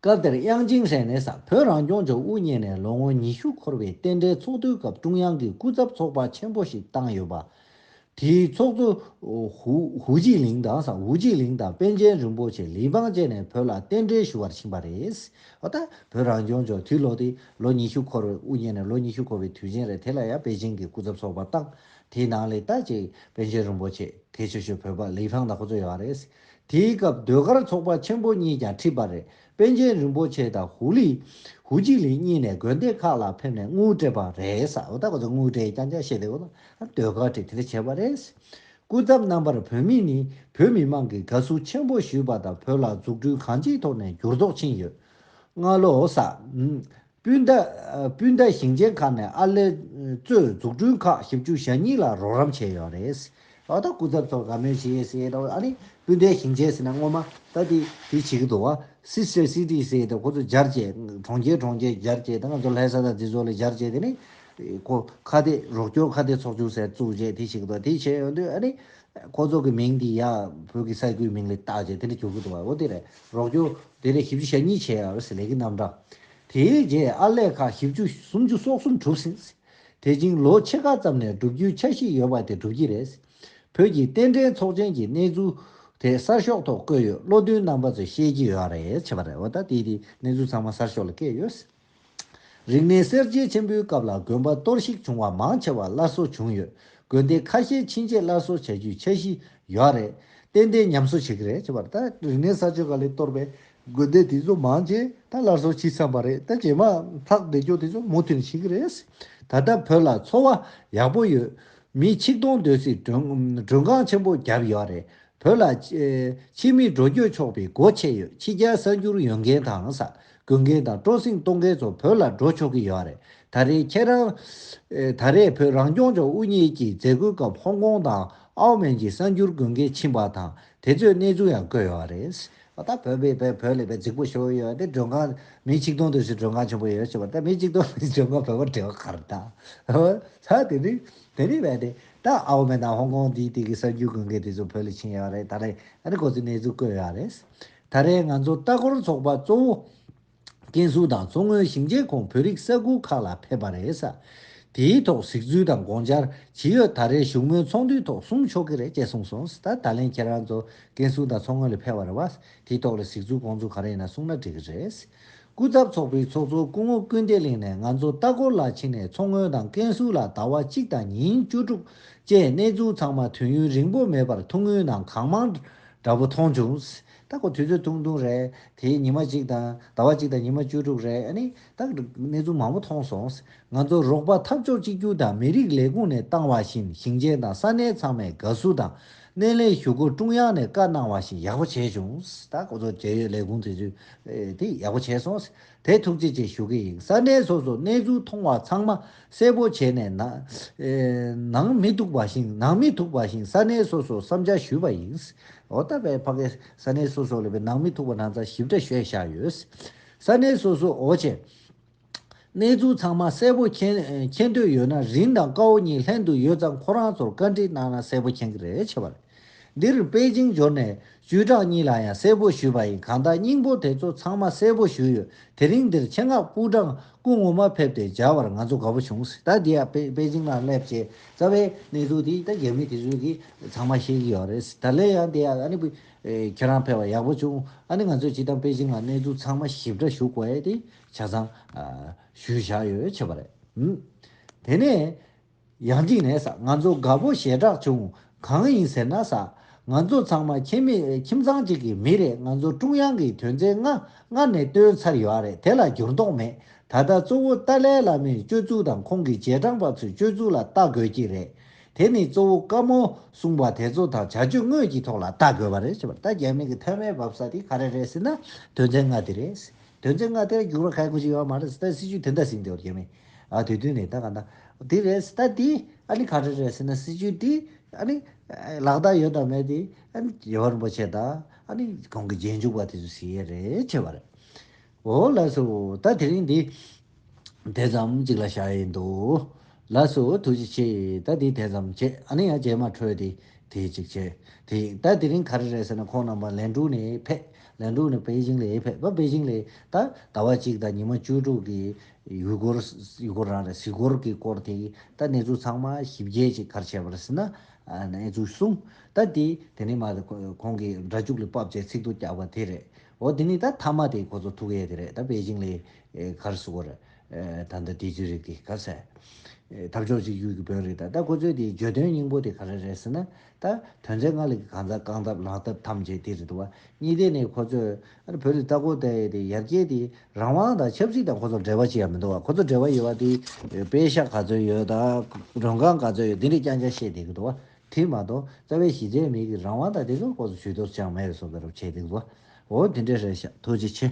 སྐབས་དེར་དབྱང་ཅིང་ཧྲེང་ནས་ས་བོད་རང་སྐྱོང་ལྗོངས་དབུ་བརྙེས་ནས་ལོ་ངོ་ཉི་ཤུ་འཁོར་བའི་རྟེན་འབྲེལ་ཚོགས་འདུའི་སྐབས་ཀྲུང་དབྱང་གི་སྐུ་ཚབ་ཚོགས་པ་ཆེན་པོ་ཞིག་བཏང་ཡོད་པ། དེའི་ཚོགས་གཙོ་ཧུ་ཧུའུ་ཅི་ལིང་དང་ས་ཧུའུ་ཅི་ལིང་དང་པཎ་ཆེན་རིན་པོ་ཆེ་ལི་ཕང་བཅས་ནས་བོད་ལ་རྟེན་འབྲེལ་ཞུ་བར་ཕྱིན་པ་རེད། འོ་ད་བོད་རང་སྐྱོང་ལྗོངས་དེ་ལོ་དེ་ལོ་ཉི་ཤུ་འཁོར་བའི་དབུ་བརྙེས་ནས་ལོ་ཉི་ཤུ་འཁོར་བའི་དུས་ཆེན་རེད། དེ་ལ་ཡང་པེ་ཅིང་གི་སྐུ་ཚབ་ཚོགས་པ་བཏང་། དེའི་ནང་ལས་ད་ཅིག་པཎ་ཆེན་རིན་པོ་ཆེ། གལ་ཆེ་ཤོས་བོད་པ་ལི་ཕང་དང་ཁོ་ཚོ་ཡོད་རེད། དེའི་སྐབས་ཟློས་གར་ཚོགས་པ་ཆེན་པོ་གཉིས་ཀྱང་ཁྲིད་པ་རེད། པཎ་ཆེན་རིན་པོ་ཆེ་དང་ཧུའུ་ལི་ཧུའུ་ཅི་ལི་གཉིས་ནས་དགོན་སྡེ་ཁག་ལ་ཕེབས་ནས་དངུལ་སྤྲད་པ་རེད་ས། འོ་ད་ཁོ་ཚོ་དངུལ་སྤྲད་རྐྱང་རྐྱང་བཤད་དེ། འོ་ད་ཟློས་གར་ཁྲིད་དེ་འདྲ་བྱས་པ་རེད། སྐུ་ཚབ་རྣམ་པར་བོད་མི་ནི་བོད་མི་མང་གིས་དགའ་བསུ་ཆེན་པོ་ཞུས་པ་དང་བོད་ལ་འཛུགས་སྐྲུན་གང་ཅིའི་ཐོག་ནས་འགྱུར་ལྡོག་ཕྱིན་ཡོད། སྔ་ལོ་ས། སྤུན་ཟླ་སྤུན་ཟླ་ཞིང་ཆེན་ཁག་ནས་ཨར་ལས་གཙོས་འཛུགས་སྐྲུན་ཁག་བཞི་བཅུ་ཞེ་གཉིས་ལ་རོགས་རམ་བྱས་ཡོད་རེད། འོ་ད་སྐུ་ཚབ་ཚོ་དགའ་མོས་བྱེད་ཟེར་དང་། ཨ་ནི་སྤུན་ཟླའི་ཞིང་ཆེན་ཟེར་ན་སྔོན་མ་ད་དེ་དེ་བྱེད་ཀྱི་འདུག་བ། སི་སི་ཊར་སི་ཊི་ཟེར་དང་ཁོ་ཚོ་སྦྱར་བྱས། གྲོང་ཁྱེར་གྲོང་ཁྱེར་སྦྱར་བྱས། ད་ང་ཚོ་ལྷ་ས་དང་དེ་ཚོ་ལ་སྦྱར་བྱས། དེ་ནི་ཁོ་ཁ་གཏད་རོགས་སྐྱོར་ཁ་གཏད་ཚོགས་ཆུང་ཟེར་བཙུགས་བྱས་དེ་བྱེད་ཀྱི་འདུག་དེ་བྱས་ཡོང་དུས་ཨ་ནི། ཁོ་ཚོ་གི་མིང་འདི་ཡ་བོད་ཀྱི་ས་ཁུལ་མིང་ལ་བཏགས་བྱས་དེ་འདྲ་བྱེད་ཀྱི་འདུག་བ། འོ་དེ་རེད། རོགས་སྐྱོར་དེ་རེད། བཞི་བཅུ་ཞེ་གཉིས་བྱས་ཡོད་རེད་ཟེར། ལས་ཀྱི་རྣམ་གྲངས། དེའི་རྗེས་ཨར་ལས་ཁག་བཞི་བཅུ་སུམ་ཅུ་སོ་གསུམ་གྲུབ་ཟིན། དེ་བཞིན་ལོ་ཕྱེད་ཀ་ཙམ་ནས་བསྒྲུབ་རྒྱུའི་འཆར་གཞི་ཡོད་པ་དེ་འགྲུབ་ཀྱི་རེད། བོད་ཀྱི་རྟེན་འབྲེལ་ཚོགས་ཆེན་གྱི་གནས་ཚུལ་དེ་གསར་ཤོག་ཐོག་བཀོད་ཡོད། བློ་མཐུན་རྣམ་པ་ཚོས་ཤེས་ཀྱི་ཡོད་རེད། བྱས་པ་རེད། འོ་ད་དེ་དེ་གནས་ཚུལ་ཚང་མ་གསར་ཤོག་ལ་བཀོད་ཡོད། རིག་གནས་གསར་བརྗེ་ཆེན་པོའི་སྐབས་ལ་དགོན་པ་གཏོར་བཤིག་བྱུང་བ་མང་ཆེ་བ་སླར་གསོ་བྱུང་ཡོད། དགོན་སྡེ་ཁ་ཤས་ཕྱིན་ཆད་སླར་གསོ་བྱ་རྒྱུའི་འཆར་གཞི་ཡོད་རེད། ཏན་ཏན་ཉམས་གསོ་བྱེད་ཀྱི་རེད། བྱས་པ་རེད། ད་རིག་གནས་གསར་བརྗེ་སྒང་ལ་གཏོར་བའི་དགོན་སྡེ་དེ་ཚོ་མང་ཆེ་ད་སླར་གསོ་བྱེད་བསམ་པ་རེད། ད་རྗེས་མ་ལྷག་བསྡད་རྒྱུ་དེ་ཚོ་མུ་མཐུད་ནས་བྱེད་ཀྱི་རེད། ད་ལྟ་བོད་ལ་འཚོ་བ་ཡག་པོ་ཡོད། མི་ཆིག་སྟོང་སྡོད་སའི་མགྲོན་མགྲོན་ཁང་ཆེན་པོ་བརྒྱབ་ཡོད་རེད། བོད་ལ་ཕྱི་མི་འགྲོ་སྐྱོད་ཆོག་པའི་སྒོ་ཕྱེ་ཡོད། ཕྱི་རྒྱལ་གསར་འགྱུར་ཡོད་མཁན་དང་ས་དགོས་མཁན་དང་སྤྲོ་གསེང་གཏོང་མཁན་ཚོ་བོད་ལ་འགྲོ་ཆོག་གི་ཡོད་རེད། ད་རེས་ཁྱེད་རང་ད་རེས་བོད་རང་སྐྱོང་ལྗོངས་དབུ་བརྙེས་ཀྱི་མཛད་སྒོའི་སྐབས་ཧོང་ཀོང་དང་ཨའོ་མན་གྱི་གསར་འགྱུར་དགོས་མཁན་ཕྱིན་པ་དང་དེ་ཚོའི་གནས་ཚུལ་ཡང་བཀོད་ཡོད་རེད། ད་བོད་པའི་བོད་བོད་ལས་པའི་རྫིག་པོ་ཞོ་ཡོད་དེ་མགྲོན་ཁང་མི་ཆིག་སྟོང་དུ་ཞིག་མགྲོན་ཁང་ཆེན་པོ་ཡོད་ཅེས་པ་ད་མི་ཆིག་སྟོང་མི་མགྲོན་ཁང་བོད་པ་འབྲེལ་བ་གར་ད་ས་དེ་ནི་དེ་ནི་བས་དེ་ད་ཨའོ་མེན་དང་ཧོང་ཀོང་འདི་དེ་གི་གསར་འགྱུར་དགོན་སྐད་དེ་ཚོ་བོད་ལ་ཕྱིན་ཡོད་རེད། ད་རེས་ཨ་ནི་ཁོ་ཚོས་གནས་ཚུལ་བཀོད་ཡོད་རེད། ད་རེས་ང་ཚོ་ལྟ་སྐོར་ཚོགས་པ་གཙོ་བོ། ཀན་སུའུ་དང་མཚོ་སྔོན་ཞིང་ཆེན་ཁོངས་བོད་རིགས་ས་ཁུལ་ཁག་ལ་ཕེབས་པ་རེད་ས། དེའི་ཐོག་གཟིགས་ཚུལ་དང་དགོངས་འཆར་ཇི་ཡོད་ད་རེས་བཞུགས་མོལ་ཚོགས་འདུའི་ཐོག་གསུང་ཆོག་གི་རེད་ཅེས་གསུངས་སོང་། ད་ད་ལན་ཁྱེད་རང་ཚོ་ཀན་སུའུ་དང་མཚོ་སྔོན་ལ་ཕེབས་པ་རེད་བ། དེའི་ཐོག་ལ་གཟིགས་ཚུལ་དགོངས་ཚུལ་ག་རེ་ཡིན་ན་གསུངས་ན་འགྲིག་གི་རེད། སྐུ་ཚབ་ཚོགས་པའི་ཚོགས་གཙོ་སྐུ་ངོ་ཀུན་བདེ་གླིང་ནས་ང་ཚོ་ལྟ་སྐོར་ལ་ཕྱིན་ནས་མཚོ་སྔོན་དང་ཀན་སུའུ་ལ་ཟླ་བ་གཅིག་དང་ཉིན་བཅུ་དྲུག་བཅས་གནས་ཚུལ་ཚང་མ་དུས་ཡུན་རིང་པོ་མེད་པར་ཐུང་ངུའི་ནང་གང་མང་འདྲ་པོ་མཐོང་བྱུང་། ད་ཁོ་དུས་ཚོད་ཐུང་ཐུང་རེད། དེའི་ཉི་མ་གཅིག་དང་ཟླ་བ་གཅིག་དང་ཉི་མ་བཅུ་དྲུག་རེད། ཨ་ནི་ད་གནས་ཚུལ་མང་པོ་མཐོང་སོང་། ང་ཚོ་རོགས་པ་འཐབ་ཕྱོགས་གཅིག་གྱུར་དང་མི་རིགས་ལས་ཁུངས་ནས་བཏང་བ་བཞིན་ཞིང་ཆེན་དང་ས་གནས་ཚང་མས་དགའ་བསུ་དང་སྣེ་ལེན་ཞུ་སྒོ་ཀྲུང་དབྱང་ནས་བཀའ་གནང་བ་བཞིན་ཡག་པོ་བྱས་བྱུང་། ད་ཁོ་ཚོ་འབྲེལ་ཡོད་ལས་ཁུངས་དེ་ཚོས་དེ་ཡག་པོ་བྱས་སོང་། དེ་ཐུགས་རྗེ་ཆེ་ཞུ་གི་ཡིན། ས་གནས་སོ་སོ་གནས་ཚུལ་མཐོང་བ་ཚང་མ་གསལ་པོ་བྱས་ནས་ན་ཨེ་ནང་མི་ཐུག་པ་བཞིན་ནང་མི་ཐུག་པ་བཞིན་ས་གནས་སོ་སོ་བསམ་འཆར་ཞུས་པ་ཡིན། འོ་ད་བས་ཕ་གི་ས་གནས་སོ་སོ་ལ་བས་ནང་མི་ཐུག་པ་ནང་ཚ་ཞིབ་ཕྲ་ཤོད་བཞག་ཡོད། ས་གནས་སོ་སོ་འོ་བྱས། གནས་ཚུལ་ཚང་མ་གསལ་པོ་མཁྱེན་མཁྱེན་འདོད་ཡོད་ན་རིན་དང་ཀའོ་གཉིས་ལྷན་དུ་ཡོད་ཙང་ཁོ་རང་ཚོར་བཀའ་འདྲི་གནང་ན་གསལ་པོ་མཁྱེན་གྱི་རེད་བྱས་པ་རེད། འདིར་པེ་ཅིང་འབྱོར་ནས་ཅུས་ཀྲང་གཉིས་ལ་ཡང་གསལ་པོ་ཞུས་པ་ཡིན། གང་ལྟར་སྙིང་པོ་དེ་ཚོ་ཚང་མ་གསལ་པོ་ཞུས་ཡོད། དེ་རིང་འདིར་ཆེད་མངགས་པུའུ་ཀྲང་སྐུ་ངོ་མ་ཕེབས་ཏེ་མཇལ་བར་ང་ཚོ་དགའ་པོ་བྱུང་། ད་འདི་ཡང་པེ་པེ་ཅིང་ལ་སླེབས་རྗེས་རྩ་བའི་གནས་ཚུལ་འདི་ད་རྒྱ་མི་དེ་ཚོས་ཀྱིས་ཚང་མ་ཤེས་ཀྱི་ཡོད་རེད། ད་ལན་ཡང་འདི་ཡང་ཨ་ནི་བུ་ཁྱེད་རང་ཕེབས་པ་ཡག་པོ་བྱུང་། ཨ་ནི་ང་ཚོས་ཇི་ལྟར་པེ་ཅིང་ལ་གནས་ཚུལ་ཚང་མ་ཞིབ་ཕྲ་ཞུ་དགོས་ཡས་དེ་ཆ་ཚང་ཞུས་བཞག་ཡོད་བྱས་པ་རེད། ཨུམ། དེ་ནས། ཡང་ཅིག་ནས་ས་ང་ཚོ་དགའ་པོ་ཞེ་དྲག་བྱུང་། གང་ཡིན་ཟེར་ན་ས་ང་ཚོ་ཚང་མ་ཁྱིམ་མི་ཁྱིམ་ཚང་གཅིག་གི་མི་རེད། ང་ཚོ་ཀྲུང་དབྱང་གི་དོན་ཚན་ལྔ་ལྔ་ནས་བཏོན་ཚར་ཡོད་རེད། དེ་ལ་འགྱུར་ལྡོག་མེད། ད་ལྟ་གཙོ་བོ་ཏཱ་ལའི་བླ་མའི་སྤྱོད་ཚུལ་དང་ཁོང་གི་རྗེས་འབྲང་པ་ཚོའི་སྤྱོད་ཚུལ་ལ་ལྟ་དགོས་ཀྱི་རེད། དེ་ནི་གཙོ་བོ་བཀའ་མོལ་གསུངས་པ་དེ་ཚོ་དང་བྱ་སྤྱོད་དངོས་ཀྱི་ཐོག་ལ་ལྟ་དགོས་པ་རེད་ཟེར་བ། ད་རྒྱ་མི་གི་མཐའ་མའི་འབབ་ས་དེ་ག་རེ་རེད་ཟེར་ན་དོན་ཚན་ལྔ་དེ་རེད། དོན་ཚན་ལྔ་དེར་འགྱུར་བ་ག་གོ་ཅིག་ཡོད་མ་རེད་ཟེར། ད་སྲིད་ཇུས་དེ་འདྲ་ཟིན་འདུག་རྒྱ་མི། ཨ་དེ་དུས་ནས་ད་ག་ད་དེ་རེད་ད་དེ་ཨ་ནི་ག་རེ་རེད་ཟེར་ན་སྲིད་ཇུས་དེ་ཨ་ནི་ལག་བསྟར་ཡོད་དང་མེད་དེ་ཨ་ནི་རྒྱལ་བ་རིན་པོ་ཆེ་དང་ཨ་ནི་ཁོང་གི་རྗེས་འཇུག་པ་དེ་ཚོ་ཟིན་ཡས་རེད་བྱས་པ་རེད། འོ་ལགས་སོ། ད་དེ་རིང་འདི་དེ་ཙམ་གཅིག་ལ་བཞག་ཡིན་འདུག་ལགས་སོ། ཐུགས་རྗེ་ཆེ། ད་འདི་དེ་ཙམ་བྱས། ཨ་ནི་ཡང་རྗེས་མ་འཕྲོས་ཏེ་དེ་གཅིག་བྱས། དེ་ད་དེ་རིང་ག་རེ་རེད་ཟེར་ན་ཁོང་རྣམ་པ་ལན་ཀྲུའུ་ནས་ཕེབས། ལན་ཀྲུའུ་ནས་པེ་ཅིང་ལ་ཕེབས། པ་པེ་ཅིང་ལ་ད་ཟླ་བ་གཅིག་དང་ཉི་མ་བཅུ་དྲུག་གི་ཡུལ་སྐོར་ཡུལ་སྐོར་རང་རེད། གཟིགས་སྐོར་གྱི་སྐོར་དེ་ད་གནས་ཚུལ་ཚང་མ་ཞིབ་རྒྱས་ཅིག་ག་རེ་བྱས་པ་རེད་ཟེར་ན་གནས་ཚུལ་གསུངས། ད་དེ་དེ་ནས་མ་ཁོང་གིས་སྒྲ་འཇུག་ལ་ཕབ་བྱས་ཚིག་ཐོ་བཀྱག་པ་དེ་རེད། འོ་དེ་ནི་ད་མཐའ་མ་དེ་ཁོ་ཚོ་ཐུག་ཡས་དེ་རེད། ད་པེ་ཅིང་ལ་ག་རེ་ཟེར་དགོས་རེད། ད་ལྟ་དེ་ཚོའི་རིགས་དེ་ག་ཟེར། འཐབ་ཕྱོགས་གཅིག་གྱུར་གྱི་བོད་རིགས་དང་ད་ཁོ་ཚོའི་དེ་བརྗོད་དོན་སྙིང་པོ་དེ་ག་རེ་རེད་ཟེར་ན། ད་དོན་ཚན་ལྔ་ལ་གང་ཟག་རྐང་ཐབས་ལག་ཐབས་ཐམས་ཅད་དེ་རེད་འདུག་བ། གཉིས་དེ་ནས་ཁོ་ཚོས་ཨ་ནི་བོད་རིགས་ལྟ་སྐོར་དེ་དེ་ཡར་རྒྱས་དེ་རང་དབང་དང་ཆབ་སྲིད་དང་ཁོ་ཚོ་འབྲེལ་བ་ཅི་ཡང་མི་འདུག་བ། ཁོ་ཚོ་འབྲེལ་བ་ཡོད་བ་དེ་པེ་ཤག་ག་ཚོད་ཡོད་དང་མགྲོན་ཁང་ག་ཚོད་ཡོད་དེ་འདྲས་རྐྱང་རྐྱང་བཤད་བསྡད་ཀྱི་འདུག་བ། དེ་མ་གཏོགས་རྩ་བའི་གཞི་རྩའི་མི་གི་རང་དབང་དང་དེ་ཚོ་ཁོ་ཚོ་ཇུས་གཏོགས་ཅང་མེད་པའི་བཟོ་འདྲ་བྱས་བསྡད་ཀྱི་འདུག་བ། འོ་དེ་འདྲས་རེད་ཤག་ཐུགས་རྗེ་ཆེ།